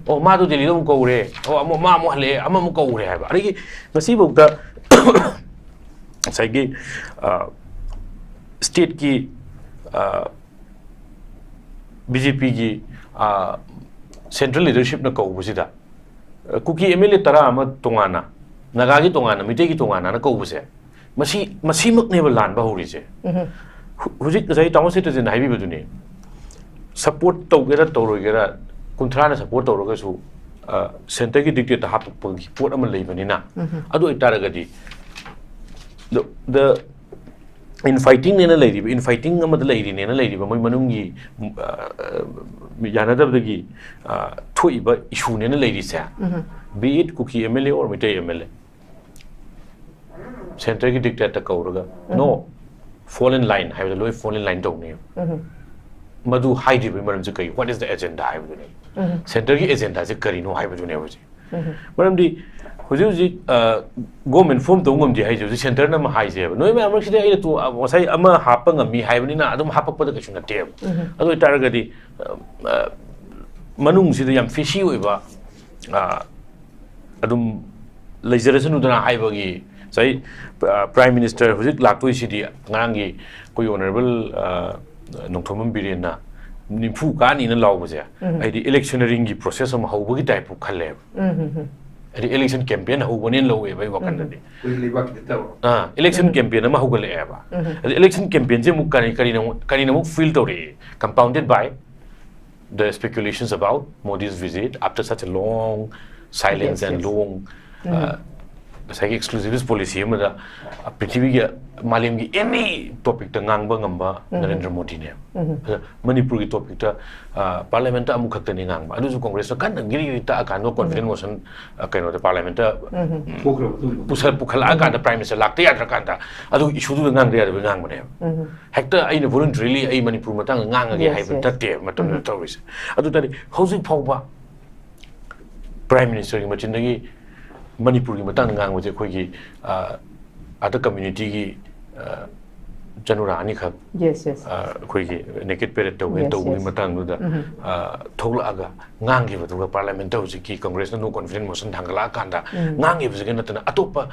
ꯑꯣ, ꯃꯥꯗꯣ ꯗꯤꯜꯂꯤꯗ ꯑꯃꯨꯛ ꯀꯧꯔꯦ꯫ ꯑꯣ, ꯑꯃꯨꯛ, ꯃꯥ ꯑꯃꯨꯛ ꯍꯜꯂꯛꯑꯦ, ꯑꯃꯃꯨꯛ ꯀꯧꯔꯦ ꯍꯥꯏꯕ꯫ ꯑꯗꯒꯤ ꯉꯁꯤꯐꯥꯎꯗ ꯉꯁꯥꯏꯒꯤ ꯁ꯭ꯇꯦꯠꯀꯤ ꯕꯤ ꯖꯦ ꯄꯤꯒꯤ ꯁꯦꯟꯇ꯭ꯔꯦꯜ ꯂꯤꯗꯔꯁꯤꯞꯅ ꯀꯧꯕꯁꯤꯗ ꯀꯨꯀꯤ ꯑꯦꯝ ꯑꯦꯜ ꯑꯦ ꯇꯔꯥ ꯑꯃ ꯇꯣꯉꯥꯟꯅ, ꯅꯥꯒꯥꯒꯤ ꯇꯣꯉꯥꯟꯅ, ꯃꯤꯇꯩꯒꯤ ꯇꯣꯉꯥꯟꯅ ꯀꯧꯕꯁꯦ, ꯃꯁꯤ, ꯃꯁꯤꯃꯛꯅꯦꯕ ꯂꯥꯟꯕ ꯍꯧꯔꯤꯁꯦ꯫ ꯍꯧ-, ꯍꯧꯖꯤꯛ ꯉꯁꯥꯏ ꯇꯥꯃꯣ ꯁꯦꯇ꯭ꯔꯖꯟꯅ ꯍꯥꯏꯕꯤꯕꯗꯨꯅꯤ, ꯁꯞꯄꯣꯔꯠ ꯇꯧꯒꯦꯔꯥ ꯇꯧꯔꯣꯏꯒꯦꯔꯥ, ꯀꯨꯟꯊ꯭ꯔꯥꯅ ꯁꯞꯄꯣꯔꯠ ꯇꯧꯔꯒꯁꯨ ꯁꯦꯟꯇꯔꯒꯤ ꯗꯤꯛꯇꯦꯠꯇ ꯍꯥꯞꯄꯛꯄꯒꯤ ꯄꯣꯠ ꯑꯃ ꯂꯩꯕꯅꯤꯅ, ꯑꯗꯨ ꯑꯣꯏꯇꯥꯔꯒꯗꯤ the, the infightingꯅꯦꯅ ꯂꯩꯔꯤꯕ, ꯏꯟꯐꯥꯏꯇꯤꯡ ꯑꯃꯗ ꯂꯩꯔꯤꯅꯦꯅ ꯂꯩꯔꯤꯕ, ꯃꯣꯏ ꯃꯅꯨꯡꯒꯤ ꯌꯥꯅꯗꯕꯗꯒꯤ ꯊꯣꯛꯏꯕ ꯏꯁꯨꯅꯦꯅ ꯂꯩꯔꯤꯁꯦ, be it Kuki M L A or Meitei M L ꯑꯦ, ꯁꯦꯟꯇꯔꯒꯤ ꯗꯤꯛꯇꯦꯠꯇ ꯀꯧꯔꯒ, "No, fall in line" ꯍꯥꯏꯕꯗ ꯂꯣꯏ fall in line ꯇꯧꯅꯦꯕ꯫ ꯃꯗꯨ ꯍꯥꯏꯗ꯭ꯔꯤꯕꯒꯤ ꯃꯔꯝꯁꯦ ꯀꯩ? What is the agenda ꯍꯥꯏꯕꯗꯨꯅꯦ꯫ ꯁꯦꯟꯇꯔꯒꯤ ꯑꯦꯖꯦꯟꯗꯥꯁꯦ ꯀꯔꯤꯅꯣ ꯍꯥꯏꯕꯗꯨꯅꯦ ꯍꯧꯖꯤꯛ꯫ ꯃꯔꯝꯗꯤ ꯍꯧꯖꯤꯛ ꯍꯧꯖꯤꯛ ꯒꯣꯔꯃꯦꯟ ꯐꯣꯝ ꯇꯧꯕ ꯉꯝꯗꯦ ꯍꯥꯏꯁꯦ ꯍꯧꯖꯤꯛ ꯁꯦꯟꯇꯔꯅ ꯑꯃ ꯍꯥꯏꯁꯦꯕ꯫ ꯅꯣꯏ ꯃꯌꯥꯝ ꯃꯔꯛꯁꯤꯗ ꯑꯩꯅ ꯇꯣ-, ꯉꯁꯥꯏ ꯑꯃ ꯍꯥꯞꯄ ꯉꯝꯃꯤ ꯍꯥꯏꯕꯅꯤꯅ ꯑꯗꯨꯝ ꯍꯥꯞꯄꯛꯄꯗ ꯀꯩꯁꯨ ꯅꯠꯇꯦꯕ꯫ ꯑꯗꯨ ꯑꯣꯏꯇꯥꯔꯒꯗꯤ ꯃꯅꯨꯡꯁꯤꯗ ꯌꯥꯝ ꯐꯤꯁꯤ ꯑꯣꯏꯕ ꯑꯗꯨꯝ ꯂꯩꯖꯔꯁꯅꯨꯗꯅ ꯍꯥꯏꯕꯒꯤ ꯉꯁꯥꯏ ꯄ꯭ꯔꯥꯏꯝ ꯃꯤꯅꯤꯁꯇꯔ ꯍꯧꯖꯤꯛ ꯂꯥꯛꯇꯣꯏꯁꯤꯗꯤ ꯉꯔꯥꯡꯒꯤ ꯑꯩꯈꯣꯏꯒꯤ ꯑꯣꯅꯔꯦꯕꯜ ꯅꯣꯡꯊꯣꯝꯕꯝ ꯕꯤꯔꯦꯟꯅ ꯅꯤꯐꯨ ꯀꯥꯅꯤꯅ ꯂꯥꯎꯕꯁꯦ, ꯑꯩꯗꯤ ꯏꯂꯦꯛꯁꯟꯅꯔꯤꯡꯒꯤ ꯄ꯭ꯔꯣꯁꯦꯁ ꯑꯃ ꯍꯧꯕꯒꯤ ꯇꯥꯏꯞꯄꯨ ꯈꯜꯂꯦꯕ꯫ ꯍꯥꯏꯗꯤ ꯏꯂꯦꯛꯁꯟ ꯀꯦꯝꯄꯦꯟ ꯍꯧꯕꯅꯦꯅ ꯂꯧꯋꯦꯕ ꯑꯩ ꯋꯥꯈꯜꯗꯗꯤ꯫ ꯑꯩꯈꯣꯏꯒꯤ ꯂꯩꯕꯥꯛꯀꯤ ꯅꯠꯇꯕ꯫ ꯑꯥ, ꯏꯂꯦꯛꯁꯟ ꯀꯦꯝꯄꯦꯟ ꯑꯃ ꯍꯧꯒꯠꯂꯛꯑꯦꯕ꯫ ꯑꯗ ꯏꯂꯦꯛꯁꯟ ꯀꯦꯝꯄꯦꯟꯁꯦ ꯑꯃꯨꯛ ꯀꯔꯤ, ꯀꯔꯤꯅ ꯑꯃꯨꯛ, ꯀꯔꯤꯅ ꯑꯃꯨꯛ ꯐ꯭ꯌꯨꯜ ꯇꯧꯔꯛꯏ? Compounded by the speculations about Modi's visit after such a long silence and long, uh, ꯉꯁꯥꯏꯒꯤ ꯑꯦꯛꯁꯀ꯭ꯂꯨꯁꯤꯚꯤꯁ ꯄꯣꯂꯤꯁꯤ ꯑꯃꯗ, ꯑ, ꯄ꯭ꯔꯤꯊꯤꯕꯤꯒꯤ, ꯃꯥꯂꯦꯝꯒꯤ ꯑꯦꯅꯤ ꯇꯣꯄꯤꯛꯇ ꯉꯥꯡꯕ ꯉꯝꯕ ꯅꯔꯦꯟꯗ꯭ꯔ ꯃꯣꯗꯤꯅꯦꯕ꯫ ꯑꯗ ꯃꯅꯤꯄꯨꯔꯒꯤ ꯇꯣꯄꯤꯛꯇ, ꯑ, ꯄꯥꯔꯂꯤꯌꯥꯃꯦꯟꯠꯇ ꯑꯃꯨꯛꯈꯛꯇꯅꯤ ꯉꯥꯡꯕ, ꯑꯗꯨꯁꯨ ꯀꯣꯡꯒ꯭ꯔꯦꯁꯅ ꯀꯟꯅ ꯒꯤꯔꯤ ꯒꯤꯔꯤ ꯇꯛꯑꯀꯥꯟꯗ ꯀꯣꯟꯐꯤꯗꯦꯟꯁ ꯃꯣꯁꯟ, ꯑ, ꯀꯩꯅꯣꯗ, ꯄꯥꯔꯂꯤꯌꯥꯃꯦꯟꯠꯇ ꯄꯨꯈ꯭ꯔꯕ ꯃꯇꯨꯡꯗ꯫ ꯄꯨꯁꯜ-, ꯄꯨꯈꯠꯂꯛꯑꯀꯥꯟꯗ ꯄ꯭ꯔꯥꯏꯝ ꯃꯤꯅꯤꯁꯇꯔ ꯂꯥꯛꯇ ꯌꯥꯗ꯭ꯔꯀꯥꯟꯗ ꯑꯗꯨꯒꯤ ꯏꯁꯨꯗꯨꯗ ꯉꯥꯡꯗ ꯌꯥꯗꯕꯒꯤ ꯉꯥꯡꯕꯅꯦꯕ꯫ ꯍꯦꯛꯇ ꯑꯩꯅ voluntarily ꯑꯩ ꯃꯅꯤꯄꯨꯔ ꯃꯇꯥꯡꯗ ꯉꯥꯡꯉꯒꯦ ꯍꯥꯏꯕ ꯅꯠꯇꯦꯕ ꯃꯇꯝꯗꯨꯗ ꯇꯧꯔꯤꯁꯦ꯫ ꯑꯗꯨ ꯇꯥꯔꯗꯤ ꯍꯧꯖꯤꯛ ꯐꯥꯎꯕ ꯄ꯭ꯔꯥꯏꯝ ꯃꯤꯅꯤꯁꯇꯔꯒꯤ ꯃꯆꯤꯟꯗꯒꯤ ꯃꯅꯤꯄꯨꯔꯒꯤ ꯃꯇꯥꯡꯗ ꯉꯥꯡꯕꯁꯦ ꯑꯩꯈꯣꯏꯒꯤ, ꯑ, ꯑꯥꯗ ꯀꯝꯃ꯭ꯌꯨꯅꯤꯇꯤꯒꯤ, ꯑ, ꯆꯅꯨꯔꯥ ꯑꯅꯤꯈꯛ, ꯑ, ꯑꯩꯈꯣꯏꯒꯤ ꯅꯦꯀꯦꯠ ꯄꯦꯔꯦꯗ ꯇꯧꯕꯒꯤ ꯃꯇꯥꯡꯗꯨꯗ, ꯑ, ꯊꯣꯛꯂꯛꯑꯒ ꯉꯥꯡꯈꯤꯕꯗꯨꯒ ꯄꯥꯔꯂꯤꯌꯥꯃꯦꯟꯠꯇ ꯍꯧꯖꯤꯛꯀꯤ ꯀꯣꯡꯒ꯭ꯔꯦꯁꯅ no confidence motion ꯊꯥꯡꯒꯠꯂꯛꯑꯀꯥꯟꯗ ꯉꯥꯡꯈꯤꯕꯁꯤꯒ ꯅꯠꯇꯅ ꯑꯇꯣꯞꯄ,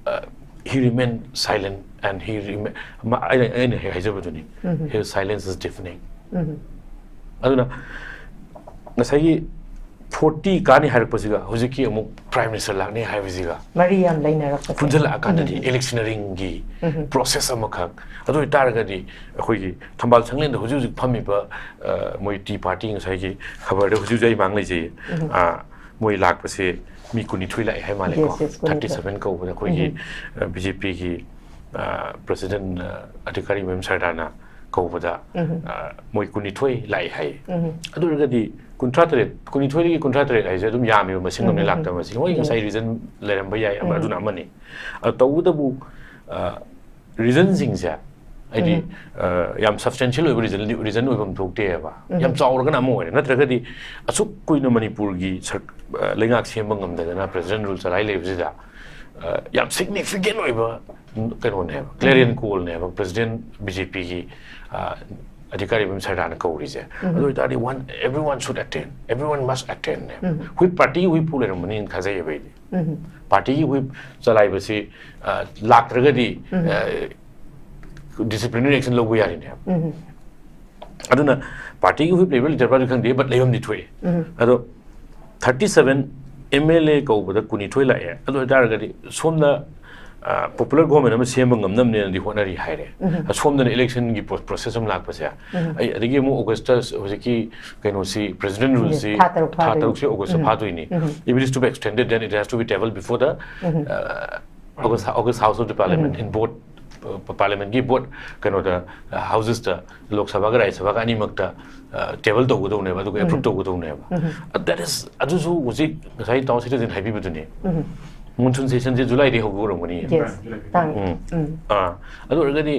ꯑ, He remain silent and he remain, ꯑꯩꯅ ꯑꯩꯅ ꯍꯦꯛ ꯍꯥꯏꯖꯕꯗꯨꯅꯤ, his silence is deafening. ꯑꯗꯨꯅ ꯉꯁꯥꯏꯒꯤ ꯐꯣꯔꯇꯤ ꯀꯥꯅꯤ ꯍꯥꯏꯔꯛꯄꯁꯤꯒ ꯍꯧꯖꯤꯛꯀꯤ ꯑꯃꯨꯛ Prime Minister ꯂꯥꯛꯅꯤ ꯍꯥꯏꯕꯁꯤꯒ ꯃꯔꯤ ꯌꯥꯝ ꯂꯩꯅꯔꯛꯄꯁꯦ꯫ ꯄꯨꯟꯁꯤꯜꯂꯛꯑꯀꯥꯟꯗꯗꯤ electioneeringꯒꯤ process ꯑꯃꯈꯛ, ꯑꯗꯨ ꯑꯣꯏꯇꯥꯔꯒꯗꯤ ꯑꯩꯈꯣꯏꯒꯤ ꯊꯝꯕꯥꯜ ꯁꯪꯂꯦꯟꯗ ꯍꯧꯖꯤꯛ ꯍꯧꯖꯤꯛ ꯐꯝꯃꯤꯕ, ꯑ, ꯃꯣꯏ ꯇꯤ ꯄꯥꯔꯇꯤ, ꯉꯁꯥꯏꯒꯤ ꯈꯕꯔꯗ ꯍꯧꯖꯤꯛ ꯍꯧꯖꯤꯛ ꯑꯩ ꯃꯥꯡ ꯂꯩꯖꯩ, ꯑ, ꯃꯣꯏ ꯂꯥꯛꯄꯁꯦ ꯃꯤ ꯀꯨꯟꯅꯤꯊꯣꯏ ꯂꯥꯛꯑꯦ ꯍꯥꯏ ꯃꯥꯜꯂꯦꯀꯣ꯫ Yes, yes, ꯀꯨꯟꯅꯤꯊꯣꯏ꯫ Thirty seven ꯀꯧꯕꯗ ꯑꯩꯈꯣꯏꯒꯤ ꯕꯤ ꯖꯦ ꯄꯤꯒꯤ ꯄ꯭ꯔꯁꯤꯗꯦꯟ ꯑꯙꯤꯀꯥꯔꯤ ꯃꯌꯨꯝ ꯁꯔꯗꯥꯅ ꯀꯧꯕꯗ, ꯑ, ꯃꯣꯏ ꯀꯨꯟꯅꯤꯊꯣꯏ ꯂꯥꯛꯑꯦ ꯍꯥꯏ꯫ ꯑꯗꯨ ꯑꯣꯏꯔꯒꯗꯤ ꯀꯨꯟꯊ꯭ꯔꯥ ꯇꯔꯦꯠ, ꯀꯨꯟꯅꯤꯊꯣꯏꯗꯒꯤ ꯀꯨꯟꯊ꯭ꯔꯥ ꯇꯔꯦꯠ ꯍꯥꯏꯁꯦ ꯑꯗꯨꯝ ꯌꯥꯝꯃꯦꯕ, ꯃꯁꯤꯡ ꯑꯃꯅꯤ ꯂꯥꯛꯇꯕ ꯃꯁꯤꯡ꯫ ꯍꯣꯏ, ꯉꯁꯥꯏ reason ꯂꯩꯔꯝꯕ ꯌꯥꯏ, ꯑꯃ ꯑꯗꯨꯅ ꯑꯃꯅꯤ꯫ ꯑ, ꯇꯧꯕꯇꯕꯨ, ꯑ, reasonꯁꯤꯡꯁꯦ ꯍꯥꯏꯗꯤ, ꯑ, ꯌꯥꯝ substantial ꯑꯣꯏꯕ reason, reason ꯑꯣꯏꯐꯝ ꯊꯣꯛꯇꯦꯕ꯫ ꯌꯥꯝ ꯆꯥꯎꯔꯒꯅ ꯑꯃ ꯑꯣꯏꯔꯦ, ꯅꯠꯇ꯭ꯔꯒꯗꯤ ꯑꯁꯨꯛ ꯀꯨꯏꯅ ꯃꯅꯤꯄꯨꯔꯒꯤ ꯁꯔ-, ꯑ, ꯂꯩꯉꯥꯛ ꯁꯦꯝꯕ ꯉꯝꯗꯗꯅ President Rule ꯆꯂꯥꯏ ꯂꯩꯕꯁꯤꯗ, ꯑ, ꯌꯥꯝ significant ꯑꯣꯏꯕ ꯀꯩꯅꯣꯅꯦꯕ, clarion callꯅꯦꯕ President ꯕꯤ ꯖꯦ ꯄꯤꯒꯤ, ꯑ, ꯑꯙꯤꯀꯥꯔꯤ ꯃꯌꯨꯝ ꯁꯔꯗꯥꯅ ꯀꯧꯔꯤꯁꯦ꯫ ꯑꯗꯨ ꯑꯣꯏꯇꯥꯔꯗꯤ one, everyone should attend, everyone must attend ꯅꯦꯕ꯫ Whip, partyꯒꯤ whip ꯐꯥꯎ ꯂꯩꯔꯝꯃꯅꯤꯅ ꯊꯥꯖꯩꯌꯦꯕ ꯑꯩꯗꯤ꯫ Partyꯒꯤ whip ꯆꯂꯥꯏꯕꯁꯤ, ꯑ, ꯂꯥꯛꯇ꯭ꯔꯒꯗꯤ, ꯑ, disciplinary action ꯂꯧꯕ ꯌꯥꯔꯤꯅꯦꯕ꯫ ꯑꯗꯨꯅ partyꯒꯤ whip ꯂꯩꯕ꯭ꯔꯥ ꯂꯩꯇꯕ꯭ꯔꯥꯗꯤ ꯈꯪꯗꯦ, but ꯂꯩꯐꯝꯗꯤ ꯊꯣꯛꯑꯦ꯫ ꯑꯗꯣ thirty seven M L A ꯀꯧꯕꯗ ꯀꯨꯟꯅꯤꯊꯣꯏ ꯂꯥꯛꯑꯦ꯫ ꯑꯗꯨ ꯑꯣꯏꯇꯥꯔꯒꯗꯤ ꯁꯣꯝꯗ, ꯑ, popular government ꯑꯃ ꯁꯦꯝꯕ ꯉꯝꯅꯕꯅꯦꯅꯗꯤ ꯍꯣꯠꯅꯔꯤ ꯍꯥꯏꯔꯦ꯫ ꯑꯁꯣꯝꯗꯅ electionꯒꯤ pro-, process ꯑꯃ ꯂꯥꯛꯄꯁꯦ꯫ ꯑꯩ ꯑꯗꯒꯤ ꯑꯃꯨꯛ Augustꯇ ꯍꯧꯖꯤꯛꯀꯤ ꯀꯩꯅꯣꯁꯤ, President Ruleꯁꯤ ꯊꯥ ꯇꯔꯨꯛ ꯐꯥꯗꯣꯏꯅꯤ꯫ ꯊꯥ ꯇꯔꯨꯛꯁꯤ Augustꯇ ꯐꯥꯗꯣꯏꯅꯤ꯫ If it is to be extended, then it has to be tabled before the, uh, August, August House of the Parliament in both, uh, Parliamentꯀꯤ both ꯀꯩꯅꯣꯗ, uh, Housesꯇ, ꯂꯣꯛ ꯁꯚꯥꯒ ꯔꯥꯖ꯭ꯌ ꯁꯚꯥꯒ ꯑꯅꯤꯃꯛꯇ, uh, table ꯇꯧꯒꯗꯧꯅꯦꯕ, ꯑꯗꯨꯒ approve ꯇꯧꯒꯗꯧꯅꯦꯕ꯫ Uh, that is, ꯑꯗꯨꯁꯨ ꯍꯧꯖꯤꯛ ꯉꯁꯥꯏ ꯇꯥꯃꯣ ꯁꯤꯇꯥꯖꯤꯟ ꯍꯥꯏꯕꯤꯕꯗꯨꯅꯦ꯫ Monsoon sessionꯁꯦ Julyꯗꯒꯤ ꯍꯧꯒꯗꯧꯔꯝꯒꯅꯤ꯫ Yes, ꯇꯥꯡ꯫ ꯎꯝ꯫ ꯑꯥ, ꯑꯗꯨ ꯑꯣꯏꯔꯒꯗꯤ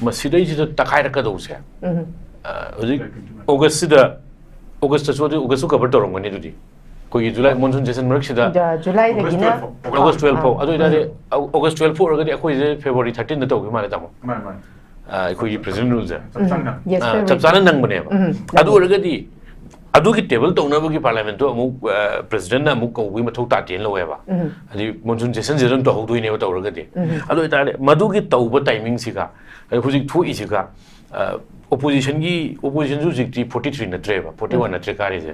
ꯃꯁꯤꯗꯩꯁꯤꯗ ꯇꯛꯈꯥꯏꯔꯛꯀꯗꯧꯁꯦ, ꯑ, ꯍꯧꯖꯤꯛ Augustꯁꯤꯗ, Augustꯇꯁꯨ ꯑꯗꯨ Augustꯁꯨ cover ꯇꯧꯔꯝꯒꯅꯤ ꯑꯗꯨꯗꯤ꯫ ꯑꯩꯈꯣꯏꯒꯤ July monsoon session ꯃꯔꯛꯁꯤꯗ ꯖ-, Julyꯗꯒꯤꯅ August twelve ꯐꯥꯎ꯫ August twelve ꯐꯥꯎ꯫ ꯑꯥ, ꯑꯗꯨ ꯑꯣꯏꯇꯥꯔꯗꯤ Au-, August twelve ꯐꯥꯎ ꯑꯣꯏꯔꯒꯗꯤ ꯑꯩꯈꯣꯏꯁꯦ February thirteenꯗ ꯇꯧꯈꯤ ꯃꯥꯜꯂꯦ, ꯇꯥꯃꯣ꯫ ꯃꯥꯅꯦ, ꯃꯥꯅꯦ꯫ ꯑ, ꯑꯩꯈꯣꯏꯒꯤ President Ruleꯁꯦ꯫ ꯆꯞ ꯆꯥꯅ꯫ Yes, ꯑ, February. ꯆꯞ ꯆꯥꯅ ꯅꯪꯕꯅꯦꯕ꯫ ꯎꯝ, ꯑꯗꯨ ꯑꯣꯏꯔꯒꯗꯤ ꯑꯗꯨꯒꯤ ꯇꯦꯕꯜ ꯇꯧꯅꯕꯒꯤ ꯄꯥꯔꯂꯤꯌꯥꯃꯦꯟꯠꯇꯣ ꯑꯃꯨꯛ ꯄ꯭ꯔꯦꯁꯤꯗꯦꯟꯠꯅ ꯑꯃꯨꯛ ꯀꯧꯕꯒꯤ ꯃꯊꯧ ꯇꯥꯗꯦꯅ ꯂꯧꯋꯦꯕ꯫ ꯍꯥꯏꯗꯤ ꯃꯣꯟꯁꯨꯟ ꯁꯦꯁꯟꯁꯤꯗ ꯑꯗꯨꯝ ꯇꯧꯍꯧꯗꯣꯏꯅꯦꯕ ꯇꯧꯔꯒꯗꯤ꯫ ꯑꯗꯨ ꯑꯣꯏꯇꯥꯔꯗꯤ ꯃꯗꯨꯒꯤ ꯇꯧꯕ ꯇꯥꯏꯃꯤꯡꯁꯤꯒ ꯑꯗ ꯍꯧꯖꯤꯛ ꯊꯣꯛꯏꯁꯤꯒ, ꯑꯣꯄꯣꯖꯤꯁꯟꯒꯤ ꯑꯣꯄꯣꯖꯤꯁꯟꯁꯨ ꯍꯧꯖꯤꯛꯇꯤ ꯐꯣꯔꯇꯤ ꯊ꯭ꯔꯤ ꯅꯠꯇ꯭ꯔꯦꯕ, ꯐꯣꯔꯇꯤ ꯋꯥꯟ ꯅꯠꯇ꯭ꯔꯦ ꯀꯥꯔꯤꯁꯦ꯫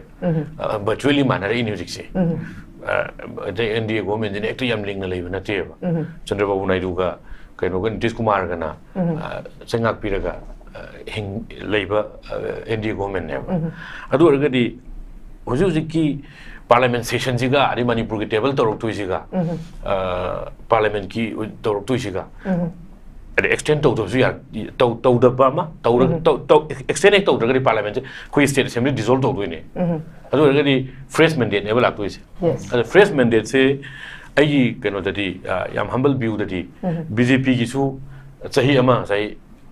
ꯚꯔꯆꯨꯋꯦꯜꯂꯤ ꯃꯥꯟꯅꯔꯛꯏꯅꯦ ꯍꯧꯖꯤꯛꯁꯦ꯫ ꯑꯗꯩ ꯑꯦꯟ ꯗꯤ ꯑꯦ ꯒꯣꯔꯃꯦꯟꯁꯤꯅ ꯍꯦꯛꯇ ꯌꯥꯝ ꯂꯤꯡꯅ ꯂꯩꯕ ꯅꯠꯇꯦꯕ꯫ ꯆꯟꯗ꯭ꯔꯕꯥꯕꯨ ꯅꯥꯏꯗꯨꯒ ꯀꯩꯅꯣꯒ ꯅꯤꯇꯤꯁ ꯀꯨꯃꯥꯔꯒꯅ ꯆꯩꯉꯥꯛ ꯄꯤꯔꯒ ꯍꯤꯡ ꯂꯩꯕ ꯑꯦꯟ ꯗꯤ ꯑꯦ ꯒꯣꯔꯃꯦꯟꯅꯦꯕ꯫ ꯑꯗꯨ ꯑꯣꯏꯔꯒꯗꯤ ꯍꯧꯖꯤꯛ ꯍꯧꯖꯤꯛꯀꯤ ꯄꯥꯔꯂꯤꯌꯥꯃꯦꯟ ꯁꯦꯁꯟꯁꯤꯒ ꯑꯗꯩ ꯃꯅꯤꯄꯨꯔꯒꯤ ꯇꯦꯕꯜ ꯇꯧꯔꯛꯇꯣꯏꯁꯤꯒ, ꯄꯥꯔꯂꯤꯌꯥꯃꯦꯟꯀꯤ ꯇꯧꯔꯛꯇꯣꯏꯁꯤꯒ ꯑꯗꯩ ꯑꯦꯛꯁꯇꯦꯟ ꯇꯧꯗꯕꯁꯨ ꯌꯥ-, ꯇꯧ-, ꯇꯧꯗꯕ ꯑꯃ ꯇꯧꯔ-, ꯎꯝ꯫ ꯇꯧ-, ꯇꯧ-, ꯑꯦꯛꯁꯇꯦꯟ ꯍꯦꯛ ꯇꯧꯗ꯭ꯔꯒꯗꯤ ꯄꯥꯔꯂꯤꯌꯥꯃꯦꯟꯁꯦ ꯑꯩꯈꯣꯏ ꯁ꯭ꯇꯦꯠ ꯑꯦꯁꯦꯝꯕ꯭ꯂꯤ ꯗꯤꯖꯣꯜꯕ ꯇꯧꯗꯣꯏꯅꯦ꯫ ꯎꯝ꯫ ꯑꯗꯨ ꯑꯣꯏꯔꯒꯗꯤ ꯐ꯭ꯔꯦꯁ ꯃꯦꯟꯗꯦꯠꯅꯦꯕ ꯂꯥꯛꯇꯣꯏꯁꯦ꯫ ꯌꯦꯁ꯫ ꯑꯗ ꯐ꯭ꯔꯦꯁ ꯃꯦꯟꯗꯦꯠꯁꯦ ꯑꯩꯒꯤ ꯀꯩꯅꯣꯗꯗꯤ, ꯑ, ꯌꯥꯝ ꯍꯝꯕꯜ ꯚ꯭ꯌꯨꯗꯗꯤ ꯎꯝ꯫ ꯕꯤ ꯖꯦ ꯄꯤꯒꯤꯁꯨ ꯆꯍꯤ ꯑꯃ ꯉꯁꯥꯏ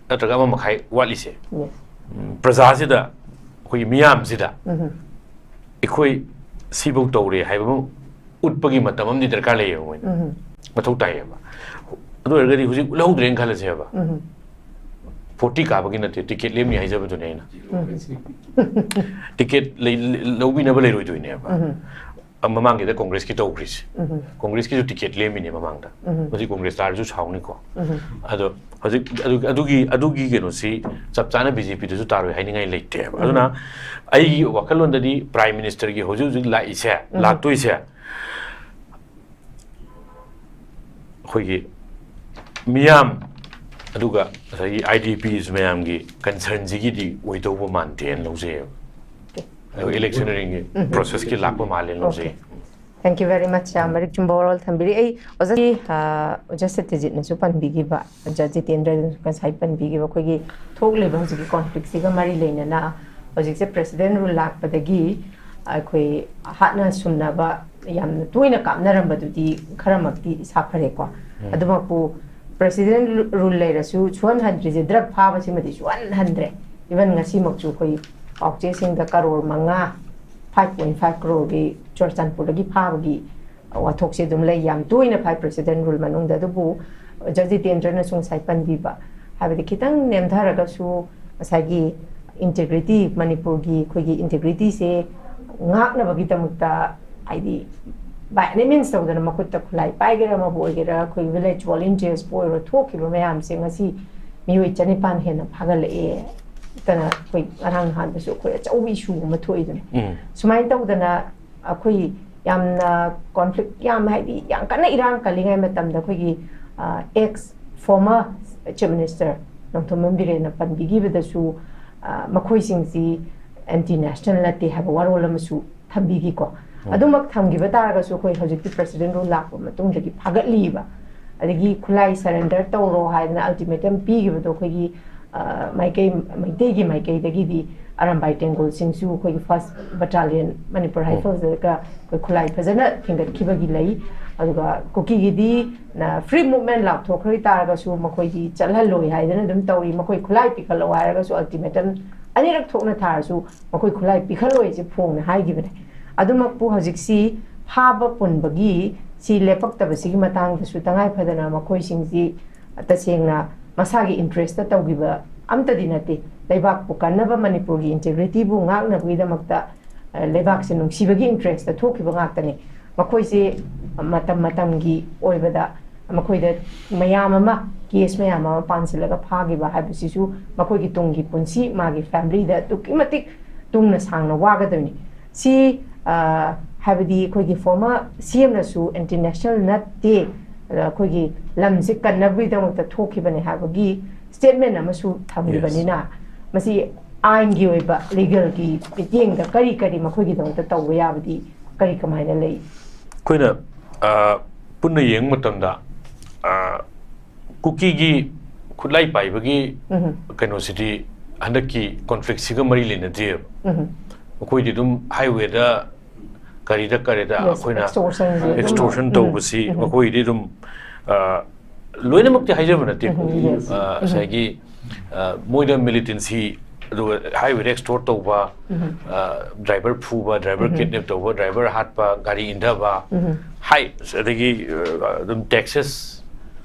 ꯅꯠꯇ꯭ꯔꯒ ꯑꯃ ꯃꯈꯥꯏ ꯋꯥꯠꯂꯤꯁꯦ꯫ ꯌꯦꯁ꯫ ꯎꯝ, ꯄ꯭ꯔꯖꯥꯁꯤꯗ, ꯑꯩꯈꯣꯏꯒꯤ ꯃꯤꯌꯥꯝꯁꯤꯗ ꯎꯝ꯫ ꯑꯩꯈꯣꯏ ꯁꯤꯐꯧ ꯇꯧꯔꯦ ꯍꯥꯏꯕ ꯑꯃ ꯎꯠꯄꯒꯤ ꯃꯇꯝ ꯑꯃꯗꯤ ꯗꯔꯀꯥꯔ ꯂꯩꯌꯦꯕ ꯃꯣꯏꯅ꯫ ꯎꯝ꯫ ꯃꯊꯧ ꯇꯥꯏꯌꯦꯕ꯫ ꯑꯗꯨ ꯑꯣꯏꯔꯒꯗꯤ ꯍꯧꯖꯤꯛ ꯎꯠꯍꯧꯗ꯭ꯔꯦꯅ ꯈꯜꯂꯁꯦꯕ꯫ ꯎꯝ꯫ ꯐꯣꯔꯇꯤ ꯀꯥꯕꯒꯤ ꯅꯠꯇꯦ, ꯇꯤꯀꯦꯠ ꯂꯦꯝꯅꯤ ꯍꯥꯏꯖꯕꯗꯨꯅꯦ ꯑꯩꯅ꯫ ꯎꯝ꯫ ꯇꯤꯀꯦꯠ ꯂꯩ-, ꯂꯧꯕꯤꯅꯕ ꯂꯩꯔꯣꯏꯗꯣꯏꯅꯦꯕ꯫ ꯎꯝ꯫ ꯑ, ꯃꯃꯥꯡꯒꯤꯗ ꯀꯣꯡꯒ꯭ꯔꯦꯁꯀꯤ ꯇꯧꯈ꯭ꯔꯤꯁꯦ꯫ ꯎꯝ꯫ ꯀꯣꯡꯒ꯭ꯔꯦꯁꯀꯤꯁꯨ ꯇꯤꯀꯦꯠ ꯂꯦꯝꯃꯤꯅꯦ ꯃꯃꯥꯡꯗ꯫ ꯎꯝ꯫ ꯍꯧꯖꯤꯛ ꯀꯣꯡꯒ꯭ꯔꯦꯁ ꯇꯥꯔꯁꯨ ꯁꯥꯎꯅꯤꯀꯣ꯫ ꯎꯝ꯫ ꯑꯗꯣ ꯍꯧꯖꯤꯛ ꯑꯗꯨ-, ꯑꯗꯨꯒꯤ, ꯑꯗꯨꯒꯤ ꯀꯩꯅꯣꯁꯤ ꯆꯞ ꯆꯥꯅ ꯕꯤ ꯖꯦ ꯄꯤꯗꯁꯨ ꯇꯥꯔꯣꯏ ꯍꯥꯏꯅꯤꯡꯉꯥꯏ ꯂꯩꯇꯦꯕ꯫ ꯎꯝ꯫ ꯑꯗꯨꯅ ꯑꯩꯒꯤ ꯋꯥꯈꯜꯂꯣꯟꯗꯗꯤ ꯄ꯭ꯔꯥꯏꯝ ꯃꯤꯅꯤꯁꯇꯔꯒꯤ ꯍꯧꯖꯤꯛ ꯍꯧꯖꯤꯛ ꯂꯥꯛꯏꯁꯦ, ꯎꯝ꯫ ꯂꯥꯛꯇꯣꯏꯁꯦ, ꯑꯩꯈꯣꯏꯒꯤ ꯃꯤꯌꯥꯝ ꯑꯗꯨꯒ ꯉꯁꯥꯏꯒꯤ ꯑꯥꯏ ꯗꯤ ꯄꯤꯁ ꯃꯌꯥꯝꯒꯤ ꯀꯟꯁꯔꯟꯁꯤꯒꯤꯗꯤ ꯑꯣꯏꯗꯧꯕ ꯃꯥꯟꯗꯦꯅ ꯂꯧꯖꯩꯌꯦꯕ꯫ ꯑꯣꯀꯦ꯫ ꯑꯗꯨꯒ ꯏꯂꯦꯛꯁꯟꯅꯔꯤꯡꯒꯤ ꯎꯝ꯫ ꯄ꯭ꯔꯣꯁꯦꯁꯀꯤ ꯂꯥꯛꯄ ꯃꯥꯜꯂꯦꯅ ꯂꯧꯖꯩ꯫ Okay. Thank you very much, ꯌꯥꯝ ꯃꯔꯤꯛ ꯆꯨꯝꯕ ꯋꯥꯔꯣꯜ ꯊꯝꯕꯤꯔꯤ꯫ ꯑꯩ ꯑꯣꯖꯥ, ꯑ, ꯑꯣꯖꯥ ꯁꯇ꯭ꯌꯖꯤꯠꯅꯁꯨ ꯄꯟꯕꯤꯈꯤꯕ, ꯑꯣꯖꯥ ꯖꯤꯇꯦꯟꯗ꯭ꯔꯅꯁꯨ ꯉꯁꯥꯏ ꯄꯟꯕꯤꯈꯤꯕ, ꯑꯩꯈꯣꯏꯒꯤ ꯊꯣꯛꯂꯤꯕ ꯍꯧꯖꯤꯛꯀꯤ ꯀꯣꯟꯐ꯭ꯂꯤꯛꯁꯤꯒ ꯃꯔꯤ ꯂꯩꯅꯅ ꯍꯧꯖꯤꯛꯁꯦ ꯄ꯭ꯔꯦꯁꯤꯗꯦꯟ ꯔꯨꯜ ꯂꯥꯛꯄꯗꯒꯤ ꯑꯩꯈꯣꯏ ꯍꯥꯠꯅ ꯁꯨꯝꯅꯕ ꯌꯥꯝꯅ ꯇꯣꯏꯅ ꯀꯥꯞꯅꯔꯝꯕꯗꯨꯗꯤ ꯈꯔꯃꯛꯇꯤ ꯁꯥꯐꯔꯦꯀꯣ꯫ ꯎꯝ꯫ ꯑꯗꯨꯃꯛꯄꯨ ꯄ꯭ꯔꯦꯁꯤꯗꯦꯟ ꯔꯨꯜ ꯂꯩꯔꯁꯨ ꯁꯨꯍꯟꯍꯟꯗ꯭ꯔꯤꯁꯦ, ꯗ꯭ꯔꯒ ꯐꯥꯕꯁꯤꯃꯗꯤ ꯁꯨꯍꯟꯍꯟꯗ꯭ꯔꯦ꯫ ꯏꯚꯟ ꯉꯁꯤꯃꯛꯁꯨ ꯑꯩꯈꯣꯏ ꯄꯥꯎꯆꯦꯁꯤꯡꯗ ꯀꯔꯣꯔ ꯃꯉꯥ, five point five crore ꯒꯤ ꯆꯨꯔꯆꯥꯟꯄꯨꯔꯗꯒꯤ ꯐꯥꯕꯒꯤ ꯋꯥꯊꯣꯛꯁꯦ ꯑꯗꯨꯝ ꯂꯩ, ꯌꯥꯝ ꯇꯣꯏꯅ ꯐꯥꯏ ꯄ꯭ꯔꯦꯁꯤꯗꯦꯟ ꯔꯨꯜ ꯃꯅꯨꯡꯗ꯫ ꯑꯗꯨꯕꯨ ꯑꯣꯖꯥ ꯖꯤꯇꯦꯟꯗ꯭ꯔꯅꯁꯨ ꯉꯁꯥꯏ ꯄꯟꯕꯤꯕ, ꯍꯥꯏꯕꯗꯤ ꯈꯤꯇꯪ ꯅꯦꯝꯊꯔꯒꯁꯨ ꯉꯁꯥꯏꯒꯤ ꯏꯟꯇꯦꯒ꯭ꯔꯤꯇꯤ, ꯃꯅꯤꯄꯨꯔꯒꯤ ꯑꯩꯈꯣꯏꯒꯤ ꯏꯟꯇꯦꯒ꯭ꯔꯤꯇꯤꯁꯦ ꯉꯥꯛꯅꯕꯒꯤꯗꯃꯛꯇ, ꯍꯥꯏꯗꯤ, by any means ꯇꯧꯗꯅ, ꯃꯈꯨꯠꯇ ꯈꯨꯠꯂꯥꯏ ꯄꯥꯏꯒꯦꯔꯥ, ꯑꯃꯕꯨ ꯑꯣꯏꯒꯦꯔꯥ, ꯑꯩꯈꯣꯏ ꯚꯤꯂꯦꯖ ꯚꯣꯂꯨꯟꯇꯤꯌꯔꯁꯄꯨ ꯑꯣꯏꯔꯣ, ꯊꯣꯛꯈꯤꯕ ꯃꯌꯥꯝꯁꯦ ꯉꯁꯤ ꯃꯤꯑꯣꯏ ꯆꯅꯤꯄꯥꯟ ꯍꯦꯟꯅ ꯐꯥꯒꯠꯂꯛꯑꯦ꯫ ꯇꯅ ꯑꯩꯈꯣꯏ ꯉꯔꯥꯡ ꯅꯍꯥꯟꯗꯁꯨ ꯑꯩꯈꯣꯏ ꯑꯆꯧꯕ ꯏꯁꯨ ꯑꯃ ꯊꯣꯛꯏꯗꯅ꯫ ꯎꯝ꯫ ꯁꯨꯃꯥꯏꯅ ꯇꯧꯗꯅ ꯑꯩꯈꯣꯏ ꯌꯥꯝꯅ ꯀꯣꯟꯐ꯭ꯂꯤꯛ ꯌꯥꯝ, ꯍꯥꯏꯗꯤ, ꯌꯥꯝ ꯀꯟꯅ ꯏꯔꯥꯡ ꯀꯜꯂꯤꯉꯩ ꯃꯇꯝꯗ ꯑꯩꯈꯣꯏꯒꯤ, ꯑ, ex former chief minister Nongthombam ꯕꯤꯔꯦꯟꯅ ꯄꯟꯕꯤꯈꯤꯕꯗꯁꯨ, ꯑ, ꯃꯈꯣꯏꯁꯤꯡꯁꯤ ꯑꯦꯟꯇꯤ ꯅꯦꯁꯅꯦꯜ ꯅꯠꯇꯦ ꯍꯥꯏꯕ ꯋꯥꯔꯣꯜ ꯑꯃꯁꯨ ꯊꯝꯕꯤꯈꯤꯀꯣ꯫ ꯎꯝ꯫ ꯑꯗꯨꯃꯛ ꯊꯝꯈꯤꯕ ꯇꯥꯔꯒꯁꯨ ꯑꯩꯈꯣꯏ ꯍꯧꯖꯤꯛꯇꯤ ꯄ꯭ꯔꯦꯁꯤꯗꯦꯟ ꯔꯨꯜ ꯂꯥꯛꯄ ꯃꯇꯨꯡꯗꯒꯤ ꯐꯥꯒꯠꯂꯤꯕ, ꯑꯗꯒꯤ ꯈꯨꯠꯂꯥꯏ ꯁꯔꯦꯟꯗꯔ ꯇꯧꯔꯣ ꯍꯥꯏꯗꯅ ꯑꯜꯇꯤꯃꯦꯇꯝ ꯄꯤꯈꯤꯕꯗꯣ ꯑꯩꯈꯣꯏꯒꯤ, ꯑ, ꯃꯥꯏꯀꯩ, ꯃꯩꯇꯩꯒꯤ ꯃꯥꯏꯀꯩꯗꯒꯤꯗꯤ ꯑꯔꯥꯝꯕꯥꯏ ꯇꯦꯡꯒꯣꯜꯁꯤꯡꯁꯨ ꯑꯩꯈꯣꯏꯒꯤ ꯐꯥꯔꯁ ꯕꯠꯇꯥꯂꯤꯌꯟ ꯃꯅꯤꯄꯨꯔ ꯎꯝ꯫ ꯔꯥꯏꯐꯜꯁꯇꯒ ꯑꯩꯈꯣꯏ ꯈꯨꯠꯂꯥꯏ ꯐꯖꯅ ꯊꯤꯟꯒꯠꯈꯤꯕꯒꯤ ꯂꯩ꯫ ꯑꯗꯨꯒ ꯀꯨꯀꯤꯒꯤꯗꯤ ꯅ ꯐ꯭ꯔꯤ ꯃꯨꯚꯃꯦꯟ ꯂꯥꯎꯊꯣꯛꯈ꯭ꯔ ꯇꯥꯔꯒꯁꯨ ꯃꯈꯣꯏꯗꯤ ꯆꯠꯍꯜꯂꯣꯏ ꯍꯥꯏꯗꯅ ꯑꯗꯨꯝ ꯇꯧꯔꯤ꯫ ꯃꯈꯣꯏ ꯈꯨꯠꯂꯥꯏ ꯄꯤꯈꯠꯂꯛꯑꯣ ꯍꯥꯏꯔꯒꯁꯨ ꯑꯜꯇꯤꯃꯦꯇꯝ ꯑꯅꯤꯔꯛ ꯊꯣꯛꯅ ꯊꯥꯔꯁꯨ ꯃꯈꯣꯏ ꯈꯨꯠꯂꯥꯏ ꯄꯤꯈꯠꯂꯣꯏꯁꯦ ꯐꯣꯡꯅ ꯍꯥꯏꯈꯤꯕꯅꯦ꯫ ꯑꯗꯨꯃꯛꯄꯨ ꯍꯧꯖꯤꯛꯁꯤ ꯐꯥꯕ ꯄꯨꯟꯕꯒꯤ ꯁꯤ ꯂꯦꯞꯄꯛꯇꯕꯁꯤꯒꯤ ꯃꯇꯥꯡꯗꯁꯨ ꯇꯉꯥꯏ ꯐꯗꯅ ꯃꯈꯣꯏꯁꯤꯡꯁꯤ ꯇꯁꯦꯡꯅ ꯃꯁꯥꯒꯤ ꯏꯟꯇꯔꯦꯁꯇ ꯇꯧꯈꯤꯕ ꯑꯝꯇꯗꯤ ꯅꯠꯇꯦ꯫ ꯂꯩꯕꯥꯛꯄꯨ ꯀꯟꯅꯕ, ꯃꯅꯤꯄꯨꯔꯒꯤ ꯏꯟꯇꯦꯒ꯭ꯔꯤꯇꯤꯕꯨ ꯉꯥꯛꯅꯕꯒꯤꯗꯃꯛꯇ, ꯑ, ꯂꯩꯕꯥꯛꯁꯦ ꯅꯨꯡꯁꯤꯕꯒꯤ ꯏꯟꯇꯔꯦꯁꯇ ꯊꯣꯛꯈꯤꯕ ꯉꯥꯛꯇꯅꯤ꯫ ꯃꯈꯣꯏꯁꯦ ꯃꯇꯝ ꯃꯇꯝꯒꯤ ꯑꯣꯏꯕꯗ ꯃꯈꯣꯏꯗ ꯃꯌꯥꯝ ꯑꯃ, ꯀꯦꯁ ꯃꯌꯥꯝ ꯑꯃ ꯄꯥꯟꯁꯤꯜꯂꯒ ꯐꯥꯈꯤꯕ ꯍꯥꯏꯕꯁꯤꯁꯨ ꯃꯈꯣꯏꯒꯤ ꯇꯨꯡꯒꯤ ꯄꯨꯟꯁꯤ, ꯃꯥꯒꯤ ꯐꯦꯃꯤꯂꯤꯗ ꯑꯗꯨꯛꯀꯤ ꯃꯇꯤꯛ ꯇꯨꯡꯅ ꯁꯥꯡꯅ ꯋꯥꯒꯗꯣꯏꯅꯤ꯫ ꯁꯤ, ꯑ, ꯍꯥꯏꯕꯗꯤ ꯑꯩꯈꯣꯏꯒꯤ ꯐꯣꯔꯃꯔ ꯁꯤ ꯑꯦꯝꯅꯁꯨ ꯑꯦꯟꯇꯤ ꯅꯦꯁꯅꯦꯜ ꯅꯠꯇꯦ, ꯑꯗ ꯑꯩꯈꯣꯏꯒꯤ ꯂꯝꯁꯦ ꯀꯟꯅꯕꯒꯤꯗꯃꯛꯇ ꯊꯣꯛꯈꯤꯕꯅꯦ ꯍꯥꯏꯕꯒꯤ ꯁ꯭ꯇꯦꯠꯃꯦꯟ ꯑꯃꯁꯨ ꯊꯝꯈꯤꯕꯅꯤꯅ, ꯃꯁꯤ ꯑꯥꯏꯟꯒꯤ ꯑꯣꯏꯕ, ꯂꯤꯒꯦꯜꯒꯤ ꯃꯤꯠꯌꯦꯡꯗ ꯀꯔꯤ ꯀꯔꯤ ꯃꯈꯣꯏꯒꯤꯗꯃꯛꯇ ꯇꯧꯕ ꯌꯥꯕꯗꯤ ꯀꯔꯤ ꯀꯃꯥꯏꯅ ꯂꯩ? ꯑꯩꯈꯣꯏꯅ, ꯑ, ꯄꯨꯟꯅ ꯌꯦꯡꯕ ꯃꯇꯝꯗ, ꯑ, ꯀꯨꯀꯤꯒꯤ ꯈꯨꯠꯂꯥꯏ ꯄꯥꯏꯕꯒꯤ ꯎꯝ꯫ ꯀꯩꯅꯣꯁꯤꯗꯤ, ꯍꯟꯗꯛꯀꯤ ꯀꯣꯟꯐ꯭ꯂꯤꯛꯁꯤꯒ ꯃꯔꯤ ꯂꯩꯅꯗꯦꯕ꯫ ꯎꯝ꯫ ꯃꯈꯣꯏꯗꯤ ꯑꯗꯨꯝ ꯍꯥꯏꯋꯦꯗ, ꯀꯔꯤꯗ ꯀꯔꯤꯗ Yes, ꯑꯩꯈꯣꯏꯅ extortionꯁꯦ ꯑꯗꯨꯝ, ꯑꯦꯛꯁꯇꯣꯔꯁꯟ ꯎꯝ, ꯇꯧꯕꯁꯤ, ꯎꯝ꯫ ꯃꯈꯣꯏꯗꯤ ꯑꯗꯨꯝ, ꯑ, ꯂꯣꯏꯅꯃꯛꯇꯤ ꯍꯥꯏꯖꯕ ꯅꯠꯇꯦꯀꯣ꯫ ꯎꯝ, yes. ꯑ, ꯉꯁꯥꯏꯒꯤ, ꯑ, ꯃꯣꯏꯗ ꯃꯤꯂꯤꯇꯦꯟꯁꯤ, ꯑꯗꯨꯒ ꯍꯥꯏꯋꯦꯗ ꯑꯦꯛꯁꯇꯣꯔ ꯇꯧꯕ, ꯎꯝ꯫ ꯑ, ꯗ꯭ꯔꯥꯏꯚꯔ ꯐꯨꯕ, ꯗ꯭ꯔꯥꯏꯚꯔ ꯎꯝ꯫ ꯀꯤꯗꯅꯦꯞ ꯇꯧꯕ, ꯗ꯭ꯔꯥꯏꯚꯔ ꯍꯥꯠꯄ, ꯒꯥꯔꯤ ꯏꯟꯊꯕ, ꯎꯝ꯫ ꯍꯥꯏ, ꯑꯗꯒꯤ, ꯑ, ꯑꯗꯨꯝ ꯇꯦꯛꯁꯦꯁ,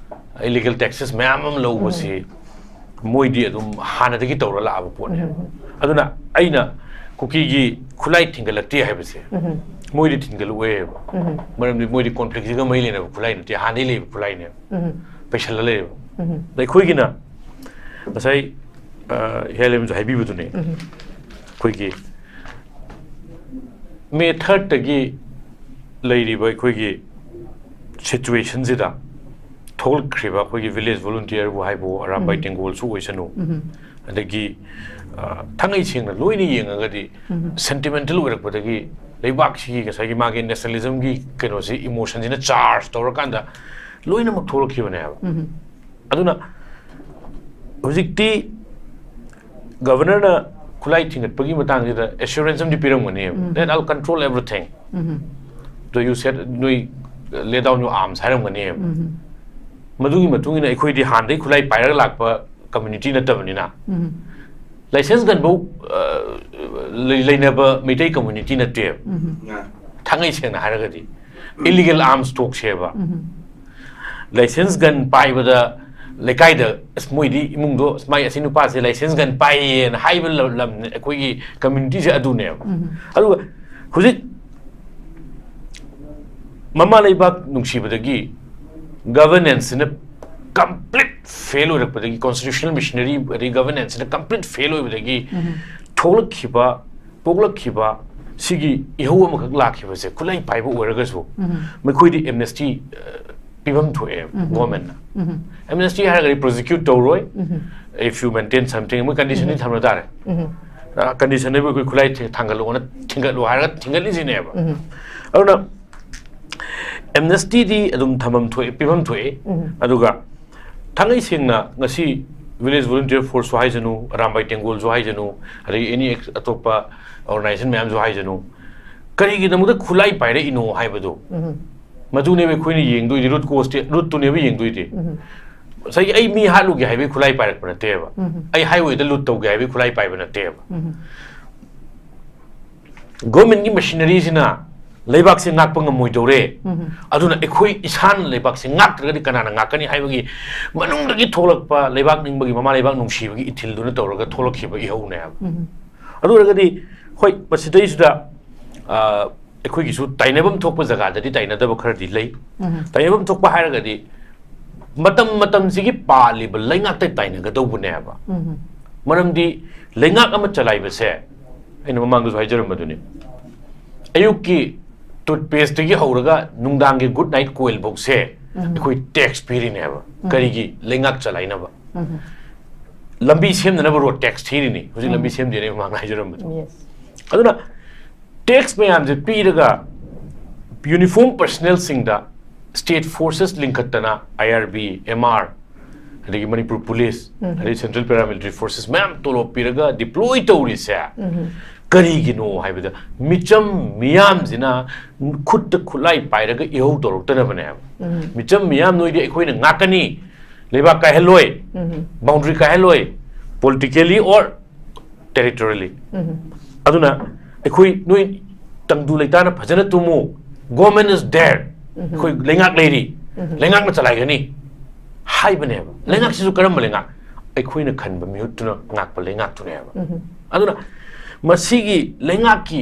ꯏꯂꯤꯒꯦꯜ ꯇꯦꯛꯁꯦꯁ ꯃꯌꯥꯝ ꯑꯃ ꯂꯧꯕꯁꯤ, ꯃꯣꯏꯗꯤ ꯑꯗꯨꯝ ꯍꯥꯟꯅꯗꯒꯤ ꯇꯧꯔ ꯂꯥꯛꯑꯕ ꯄꯣꯠꯅꯦꯕ꯫ ꯑꯗꯨꯅ ꯑꯩꯅ ꯀꯨꯀꯤꯒꯤ ꯈꯨꯠꯂꯥꯏ ꯊꯤꯡꯒꯠꯂꯛꯇꯦ ꯍꯥꯏꯕꯁꯦ ꯃꯣꯏꯗꯤ ꯊꯤꯡꯒꯠꯂꯛꯑꯣꯏꯕ꯫ ꯃꯔꯝꯗꯤ ꯃꯣꯏꯗꯤ ꯀꯣꯟꯐ꯭ꯂꯤꯛꯁꯤꯒ ꯃꯔꯤ ꯂꯩꯅꯕ ꯈꯨꯠꯂꯥꯏ ꯅꯠꯇꯦ, ꯍꯥꯟꯅꯗꯒꯤ ꯂꯩꯕ ꯈꯨꯠꯂꯥꯏꯅꯦꯕ꯫ ꯄꯩꯁꯜꯂ ꯂꯩꯌꯦꯕ꯫ ꯑꯗ ꯑꯩꯈꯣꯏꯒꯤꯅ ꯉꯁꯥꯏ ꯍꯦꯂꯦꯝꯁꯨ ꯍꯥꯏꯕꯤꯕꯗꯨꯅꯦ, ꯑꯩꯈꯣꯏꯒꯤ ꯃꯦ ꯊꯥꯔꯠꯇꯒꯤ ꯂꯩꯔꯤꯕ ꯑꯩꯈꯣꯏꯒꯤ ꯁꯤꯆꯨꯋꯦꯁꯟꯁꯤꯗ ꯊꯣꯛꯂꯛꯈ꯭ꯔꯤꯕ ꯑꯩꯈꯣꯏꯒꯤ ꯚꯤꯂꯦꯖ ꯚꯣꯂꯨꯟꯇꯤꯌꯔꯕꯨ ꯍꯥꯏꯕꯨ, ꯑꯔꯥꯝꯕꯥꯏ ꯇꯦꯡꯒꯣꯜꯁꯨ ꯑꯣꯏꯁꯅꯨ, ꯑꯗꯒꯤ ꯊꯥꯡꯉꯩ ꯁꯦꯡꯅ ꯂꯣꯏꯅ ꯌꯦꯡꯉꯒꯗꯤ ꯁꯦꯟꯇꯤꯃꯦꯟꯇꯦꯜ ꯑꯣꯏꯔꯛꯄꯗꯒꯤ ꯂꯩꯕꯥꯛꯁꯤꯒꯤ ꯉꯁꯥꯏꯒꯤ ꯃꯥꯒꯤ ꯅꯦꯁꯅꯦꯂꯤꯖꯝꯒꯤ ꯀꯩꯅꯣꯁꯤ, ꯏꯃꯣꯁꯟꯁꯤꯅ ꯆꯥꯔꯖ ꯇꯧꯔꯀꯥꯟꯗ ꯂꯣꯏꯅꯃꯛ ꯊꯣꯛꯂꯛꯈꯤꯕꯅꯦꯕ꯫ ꯑꯗꯨꯅ ꯍꯧꯖꯤꯛꯇꯤ ꯒꯚꯔꯅꯔꯅ ꯈꯨꯠꯂꯥꯏ ꯊꯤꯡꯒꯠꯄꯒꯤ ꯃꯇꯥꯡꯁꯤꯗ ꯑꯦꯁꯨꯔꯦꯟꯁ ꯑꯃꯗꯤ ꯄꯤꯔꯝꯒꯅꯦꯕ, "That I'll control everything." ꯑꯗꯣ "You set, ꯅꯣꯏ lay down your arms" ꯍꯥꯏꯔꯝꯒꯅꯦꯕ꯫ ꯃꯗꯨꯒꯤ ꯃꯇꯨꯡ ꯏꯟꯅ ꯑꯩꯈꯣꯏꯗꯤ ꯍꯥꯟꯅꯗꯒꯤ ꯈꯨꯠꯂꯥꯏ ꯄꯥꯏꯔꯒ ꯂꯥꯛꯄ ꯀꯝꯃ꯭ꯌꯨꯅꯤꯇꯤ ꯅꯠꯇꯕꯅꯤꯅ, ꯂꯥꯏꯁꯦꯟꯁ ꯒꯟꯐꯧ ꯂꯩꯅꯕ ꯃꯩꯇꯩ ꯀꯝꯃ꯭ꯌꯨꯅꯤꯇꯤ ꯅꯠꯇꯦꯕ꯫ ꯊꯥꯡꯉꯩ ꯁꯦꯡꯅ ꯍꯥꯏꯔꯒꯗꯤ ꯏꯂꯤꯒꯦꯜ ꯑꯥꯔꯝꯁ ꯇꯣꯛꯁꯦꯕ꯫ ꯂꯥꯏꯁꯦꯟꯁ ꯒꯟ ꯄꯥꯏꯕꯗ ꯂꯩꯀꯥꯏꯗ, "ꯑꯁ, ꯃꯣꯏꯗꯤ ꯏꯃꯨꯡꯗꯣ, ꯑꯁ, ꯃꯥꯏ ꯑꯁꯤ ꯅꯨꯄꯥꯁꯦ ꯂꯥꯏꯁꯦꯟꯁ ꯒꯟ ꯄꯥꯏꯌꯦꯅ" ꯍꯥꯏꯕ ꯂꯝꯅꯦ ꯑꯩꯈꯣꯏꯒꯤ ꯀꯝꯃ꯭ꯌꯨꯅꯤꯇꯤꯁꯦ ꯑꯗꯨꯅꯦꯕ꯫ ꯑꯗꯨꯒ ꯍꯧꯖꯤꯛ ꯃꯃꯥ ꯂꯩꯕꯥꯛ ꯅꯨꯡꯁꯤꯕꯗꯒꯤ ꯒꯚꯔꯅꯦꯟꯁꯁꯤꯅ ꯀꯝꯄ꯭ꯂꯤꯠ ꯐꯦꯜ ꯑꯣꯏꯔꯛꯄꯗꯒꯤ, ꯀꯣꯟꯁꯇꯤꯇ꯭ꯌꯨꯁꯅꯦꯜ ꯃꯦꯁꯤꯅꯔꯤ ꯑꯗꯩ ꯒꯚꯔꯅꯦꯟꯁꯁꯤꯅ ꯀꯝꯄ꯭ꯂꯤꯠ ꯐꯦꯜ ꯑꯣꯏꯕꯗꯒꯤ ꯊꯣꯛꯂꯛꯈꯤꯕ, ꯄꯣꯛꯂꯛꯈꯤꯕ ꯁꯤꯒꯤ ꯏꯍꯧ ꯑꯃꯈꯛ ꯂꯥꯛꯈꯤꯕꯁꯦ, ꯈꯨꯠꯂꯥꯏ ꯄꯥꯏꯕ ꯑꯣꯏꯔꯒꯁꯨ, ꯃꯈꯣꯏꯗꯤ ꯑꯦꯝꯅꯦꯁꯇꯤ ꯄꯤꯐꯝ ꯊꯣꯛꯑꯦ ꯒꯣꯔꯃꯦꯟꯅ꯫ ꯑꯦꯝꯅꯦꯁꯇꯤ ꯍꯥꯏꯔꯒꯗꯤ ꯄ꯭ꯔꯣꯁꯤꯀ꯭ꯌꯨꯠ ꯇꯧꯔꯣꯏ, "If you maintain something", ꯃꯣꯏ ꯀꯟꯗꯤꯁꯟꯗꯤ ꯊꯝꯅ ꯇꯥꯔꯦ꯫ ꯀꯟꯗꯤꯁꯟꯗꯨꯕꯨ ꯑꯩꯈꯣꯏ ꯈꯨꯠꯂꯥꯏ ꯊꯥꯡꯒꯠꯂꯛꯑꯣꯅ ꯊꯤꯡꯒꯠꯂꯨ ꯍꯥꯏꯔꯒ ꯊꯤꯡꯒꯠꯂꯤꯁꯤꯅꯦꯕ꯫ ꯑꯗꯨꯅ ꯑꯦꯝꯅꯦꯁꯇꯤꯗꯤ ꯑꯗꯨꯝ ꯊꯝꯐꯝ ꯊꯣꯛꯑꯦ, ꯄꯤꯐꯝ ꯊꯣꯛꯑꯦ꯫ ꯑꯗꯨꯒ ꯊꯥꯡꯉꯩ ꯁꯦꯡꯅ ꯉꯁꯤ ꯚꯤꯂꯦꯖ ꯚꯣꯂꯨꯟꯇꯤꯌꯔ ꯐꯣꯔꯁꯁꯨ ꯍꯥꯏꯖꯅꯨ, ꯑꯔꯥꯝꯕꯥꯏ ꯇꯦꯡꯒꯣꯜꯁꯨ ꯍꯥꯏꯖꯅꯨ, ꯑꯗꯒꯤ ꯑꯦꯅꯤ ꯑꯇꯣꯞꯄ ꯑꯣꯔꯒꯅꯥꯏꯖꯦꯁꯟ ꯃꯌꯥꯝꯁꯨ ꯍꯥꯏꯖꯅꯨ, ꯀꯔꯤꯒꯤꯗꯃꯛꯇ ꯈꯨꯠꯂꯥꯏ ꯄꯥꯏꯔꯛꯏꯅꯣ ꯍꯥꯏꯕꯗꯣ, ꯃꯗꯨꯅꯦꯕ ꯑꯩꯈꯣꯏꯅ ꯌꯦꯡꯗꯣꯏꯗꯤ, ꯔꯨꯠ ꯀꯣꯁꯇꯤ, ꯔꯨꯠꯇꯨꯅꯦꯕ ꯌꯦꯡꯗꯣꯏꯗꯤ꯫ ꯉꯁꯥꯏꯒꯤ ꯑꯩ ꯃꯤ ꯍꯥꯠꯂꯨꯒꯦ ꯍꯥꯏꯕꯒꯤ ꯈꯨꯠꯂꯥꯏ ꯄꯥꯏꯔꯛꯄ ꯅꯠꯇꯦꯕ꯫ ꯑꯩ ꯍꯥꯏꯋꯦꯗ ꯂꯨꯠ ꯇꯧꯒꯦ ꯍꯥꯏꯕꯒꯤ ꯈꯨꯠꯂꯥꯏ ꯄꯥꯏꯕ ꯅꯠꯇꯦꯕ꯫ ꯒꯣꯔꯃꯦꯟꯒꯤ ꯃꯦꯁꯤꯅꯔꯤꯁꯤꯅ ꯂꯩꯕꯥꯛꯁꯦ ꯉꯥꯛꯄ ꯉꯝꯃꯣꯏꯗꯧꯔꯦ꯫ ꯑꯗꯨꯅ ꯑꯩꯈꯣꯏ ꯏꯁꯥꯅ ꯂꯩꯕꯥꯛꯁꯦ ꯉꯥꯛꯇ꯭ꯔꯒꯗꯤ ꯀꯅꯥꯅ ꯉꯥꯛꯀꯅꯤ ꯍꯥꯏꯕꯒꯤ ꯃꯅꯨꯡꯗꯒꯤ ꯊꯣꯛꯂꯛꯄ ꯂꯩꯕꯥꯛ ꯅꯤꯡꯕꯒꯤ, ꯃꯃꯥ ꯂꯩꯕꯥꯛ ꯅꯨꯡꯁꯤꯕꯒꯤ ꯏꯊꯤꯜꯗꯨꯅ ꯇꯧꯔꯒ ꯊꯣꯛꯂꯛꯈꯤꯕ ꯏꯍꯧꯅꯦ ꯍꯥꯏꯕ꯫ ꯑꯗꯨ ꯑꯣꯏꯔꯒꯗꯤ, ꯍꯣꯏ, ꯃꯁꯤꯗꯩꯁꯤꯗ, ꯑ, ꯑꯩꯈꯣꯏꯒꯤꯁꯨ ꯇꯥꯏꯅꯐꯝ ꯊꯣꯛꯄ ꯖꯒꯥꯗꯗꯤ ꯇꯥꯏꯅꯗꯕ ꯈꯔꯗꯤ ꯂꯩ꯫ ꯇꯥꯏꯅꯐꯝ ꯊꯣꯛꯄ ꯍꯥꯏꯔꯒꯗꯤ, ꯃꯇꯝ ꯃꯇꯝꯁꯤꯒꯤ ꯄꯥꯜꯂꯤꯕ ꯂꯩꯉꯥꯛꯇ ꯇꯥꯏꯅꯒꯗꯧꯕꯅꯦꯕ꯫ ꯃꯔꯝꯗꯤ ꯂꯩꯉꯥꯛ ꯑꯃ ꯆꯂꯥꯏꯕꯁꯦ, ꯑꯩꯅ ꯃꯃꯥꯡꯗꯁꯨ ꯍꯥꯏꯖꯔꯝꯕꯗꯨꯅꯤ, ꯑꯌꯨꯛꯀꯤ ꯇꯨꯠꯄꯦꯁꯇꯒꯤ ꯍꯧꯔꯒ ꯅꯨꯡꯗꯥꯡꯒꯤ ꯒꯨꯗ ꯅꯥꯏꯠ ꯀꯣꯏꯜ ꯐꯥꯎꯁꯦ ꯑꯩꯈꯣꯏ ꯇꯦꯛꯁ ꯄꯤꯔꯤꯅꯦꯕ꯫ ꯀꯔꯤꯒꯤ? ꯂꯩꯉꯥꯛ ꯆꯂꯥꯏꯅꯕ꯫ ꯂꯝꯕꯤ ꯁꯦꯝꯅꯅꯕ ꯔꯣꯗ ꯇꯦꯛꯁ ꯊꯤꯔꯤꯅꯤ꯫ ꯍꯧꯖꯤꯛ ꯂꯝꯕꯤ ꯁꯦꯝꯗꯦꯅꯦ, ꯃꯃꯥꯡꯗ ꯍꯥꯏꯖꯔꯝꯕꯗꯣ꯫ ꯑꯗꯨꯅ ꯇꯦꯛꯁ ꯃꯌꯥꯝꯁꯦ ꯄꯤꯔꯒ ꯌꯨꯅꯤꯐꯣꯔꯝ ꯄꯔꯁꯅꯦꯜꯁꯤꯡꯗ ꯁ꯭ꯇꯦꯠ ꯐꯣꯔꯁꯦꯁ ꯂꯤꯡꯈꯠꯇꯅ, ꯑꯥꯏ ꯑꯥꯔ ꯕꯤ, ꯑꯦꯝ ꯑꯥꯔ, ꯑꯗꯒꯤ ꯃꯅꯤꯄꯨꯔ ꯄꯨꯂꯤꯁ, ꯑꯗꯩ ꯁꯦꯟꯇ꯭ꯔꯦꯜ ꯄꯦꯔꯥꯃꯤꯂꯤꯇꯔꯤ ꯐꯣꯔꯁꯦꯁ ꯃꯌꯥꯝ ꯇꯣꯂꯣꯞ ꯄꯤꯔꯒ ꯗꯤꯄ꯭ꯂꯣꯏ ꯇꯧꯔꯤꯁꯦ ꯀꯔꯤꯒꯤꯅꯣ ꯍꯥꯏꯕꯗ, ꯃꯤꯆꯝ ꯃꯤꯌꯥꯝꯁꯤꯅ ꯈꯨꯠꯇ ꯈꯨꯠꯂꯥꯏ ꯄꯥꯏꯔꯒ ꯏꯍꯧ ꯇꯧꯔꯛꯇꯅꯕꯅꯦꯕ꯫ ꯃꯤꯆꯝ ꯃꯤꯌꯥꯝ ꯅꯣꯏꯗꯤ ꯑꯩꯈꯣꯏꯅ ꯉꯥꯛꯀꯅꯤ, ꯂꯩꯕꯥꯛ ꯀꯥꯏꯍꯜꯂꯣꯏ, ꯕꯥꯎꯟꯗꯔꯤ ꯀꯥꯏꯍꯜꯂꯣꯏ, politically or territorially꯫ ꯑꯗꯨꯅ ꯑꯩꯈꯣꯏ ꯅꯣꯏ ꯇꯪꯗꯨ ꯂꯩꯇꯥꯅ ꯐꯖꯅ ꯇꯨꯝꯃꯨ, government is there, ꯑꯩꯈꯣꯏ ꯂꯩꯉꯥꯛ ꯂꯩꯔꯤ, ꯂꯩꯉꯥꯛꯅ ꯆꯂꯥꯏꯒꯅꯤ ꯍꯥꯏꯕꯅꯦꯕ꯫ ꯂꯩꯉꯥꯛꯁꯤꯁꯨ ꯀꯔꯝꯕ ꯂꯩꯉꯥꯛ? ꯑꯩꯈꯣꯏꯅ ꯈꯟꯕ ꯃꯤꯍꯨꯠꯇꯨꯅ ꯉꯥꯛꯄ ꯂꯩꯉꯥꯛꯇꯨꯅꯦꯕ꯫ ꯑꯗꯨꯅ ꯃꯁꯤꯒꯤ ꯂꯩꯉꯥꯛꯀꯤ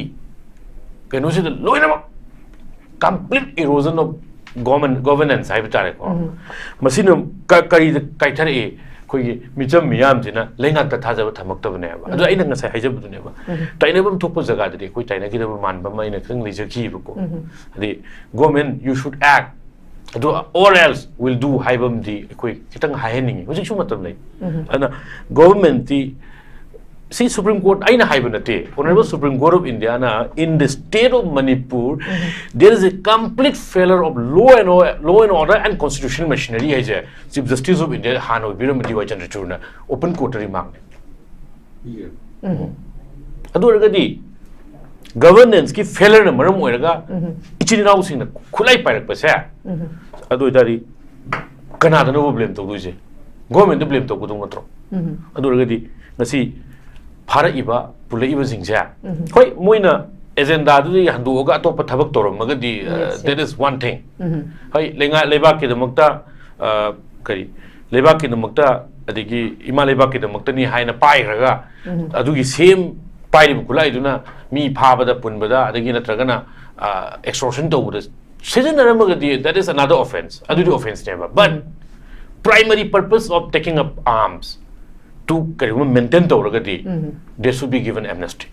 ꯀꯩꯅꯣꯁꯤꯗ ꯂꯣꯏꯅꯃꯛ complete erosion of government, governance ꯍꯥꯏꯕ ꯇꯥꯔꯦꯀꯣ꯫ ꯃꯁꯤꯅ ꯀ-, ꯀꯔꯤꯗ ꯀꯥꯏꯊꯔꯛꯏ? ꯑꯩꯈꯣꯏꯒꯤ ꯃꯤꯆꯝ ꯃꯤꯌꯥꯝꯁꯤꯅ ꯂꯩꯉꯥꯛꯇ ꯊꯥꯖꯕ ꯊꯝꯃꯛꯇꯕꯅꯦꯕ꯫ ꯑꯗꯨ ꯑꯩꯅ ꯉꯁꯥꯏ ꯍꯥꯏꯖꯕꯗꯨꯅꯦꯕ, ꯇꯥꯏꯅꯐꯝ ꯊꯣꯛꯄ ꯖꯒꯥꯗꯗꯤ ꯑꯩꯈꯣꯏ ꯇꯥꯏꯅꯈꯤꯗꯕ ꯃꯥꯟꯕ ꯑꯃ ꯑꯩꯅ ꯈꯤꯇꯪ ꯂꯩꯖꯈꯤꯕꯀꯣ꯫ ꯍꯥꯏꯗꯤ, "Government, you should act", ꯑꯗꯨ "or else will do" ꯍꯥꯏꯕ ꯑꯃꯗꯤ ꯑꯩꯈꯣꯏ ꯈꯤꯇꯪ ꯍꯥꯏꯍꯟꯅꯤꯡꯉꯤ꯫ ꯍꯧꯖꯤꯛꯁꯨ ꯃꯇꯝ ꯂꯩ꯫ ꯑꯗꯨꯅ government ꯇꯤ, ꯁꯤ Supreme Court ꯑꯩꯅ ꯍꯥꯏꯕ ꯅꯠꯇꯦ, Honorable Supreme Court of India ꯅ, "In the state of Manipur, there is a complete failure of law and or-, law and order and constitutional machinery" ꯍꯥꯏꯁꯦ Chief Justice of India ꯍꯥꯟꯅ ꯑꯣꯏꯕꯤꯔꯝꯕ ꯗꯤ ꯋꯥꯏ ꯆꯟꯗ꯭ꯔꯆꯨꯗꯅ open court ꯇ remark ꯅꯦ꯫ ꯑꯗꯨ ꯑꯣꯏꯔꯒꯗꯤ governance ꯀꯤ failure ꯅ ꯃꯔꯝ ꯑꯣꯏꯔꯒ ꯏꯆꯤꯟ ꯏꯅꯥꯎꯁꯤꯡꯅ ꯈꯨꯠꯂꯥꯏ ꯄꯥꯏꯔꯛꯄꯁꯦ, ꯑꯗꯨ ꯑꯣꯏꯇꯥꯔꯗꯤ ꯀꯅꯥꯗꯅꯣꯕ blame ꯇꯧꯗꯣꯏꯁꯦ? Government ꯇ blame ꯇꯧꯒꯗꯧ ꯅꯠꯇ꯭ꯔꯣ? ꯑꯗꯨ ꯑꯣꯏꯔꯒꯗꯤ ꯉꯁꯤ ꯐꯥꯔꯛꯏꯕ, ꯄꯨꯜꯂꯛꯏꯕꯁꯤꯡꯁꯦ, ꯍꯣꯏ, ꯃꯣꯏꯅ ꯑꯦꯖꯦꯟꯗꯥꯗꯨꯗꯒꯤ ꯍꯟꯗꯣꯛꯑꯒ ꯑꯇꯣꯞꯄ ꯊꯕꯛ ꯇꯧꯔꯝꯃꯒꯗꯤ Yes, yes. That is one thing. ꯎꯝ. ꯍꯣꯏ, ꯂꯩꯉꯥ ꯂꯩꯕꯥꯛꯀꯤꯗꯃꯛꯇ ꯑ, ꯀꯔꯤ, ꯂꯩꯕꯥꯛꯀꯤꯗꯃꯛꯇ, ꯑꯗꯒꯤ ꯏꯃꯥ ꯂꯩꯕꯥꯛꯀꯤꯗꯃꯛꯇꯅꯤ ꯍꯥꯏꯅ ꯄꯥꯏꯈ꯭ꯔꯒ ꯎꯝ. ꯑꯗꯨꯒꯤ ꯁꯦꯝ ꯄꯥꯏꯔꯤꯕ ꯈꯨꯠꯂꯥꯏꯗꯨꯅ ꯃꯤ ꯐꯥꯕꯗ ꯄꯨꯟꯕꯗ, ꯑꯗꯒꯤ ꯅꯠꯇ꯭ꯔꯒꯅ ꯑꯦꯛꯁꯇꯣꯔꯁꯟ ꯇꯧꯕꯗ ꯁꯤꯖꯤꯟꯅꯔꯝꯃꯒꯗꯤ, that is another offence. ꯑꯗꯨꯗꯤ ꯑꯣꯐꯦꯟꯁꯅꯦꯕ. But primary purpose of taking up arms to ꯀꯔꯤꯒꯨꯝꯕ ꯃꯦꯟꯇꯦꯟ ꯇꯧꯔꯒꯗꯤ, ꯎꯝ. They should be given amnesty.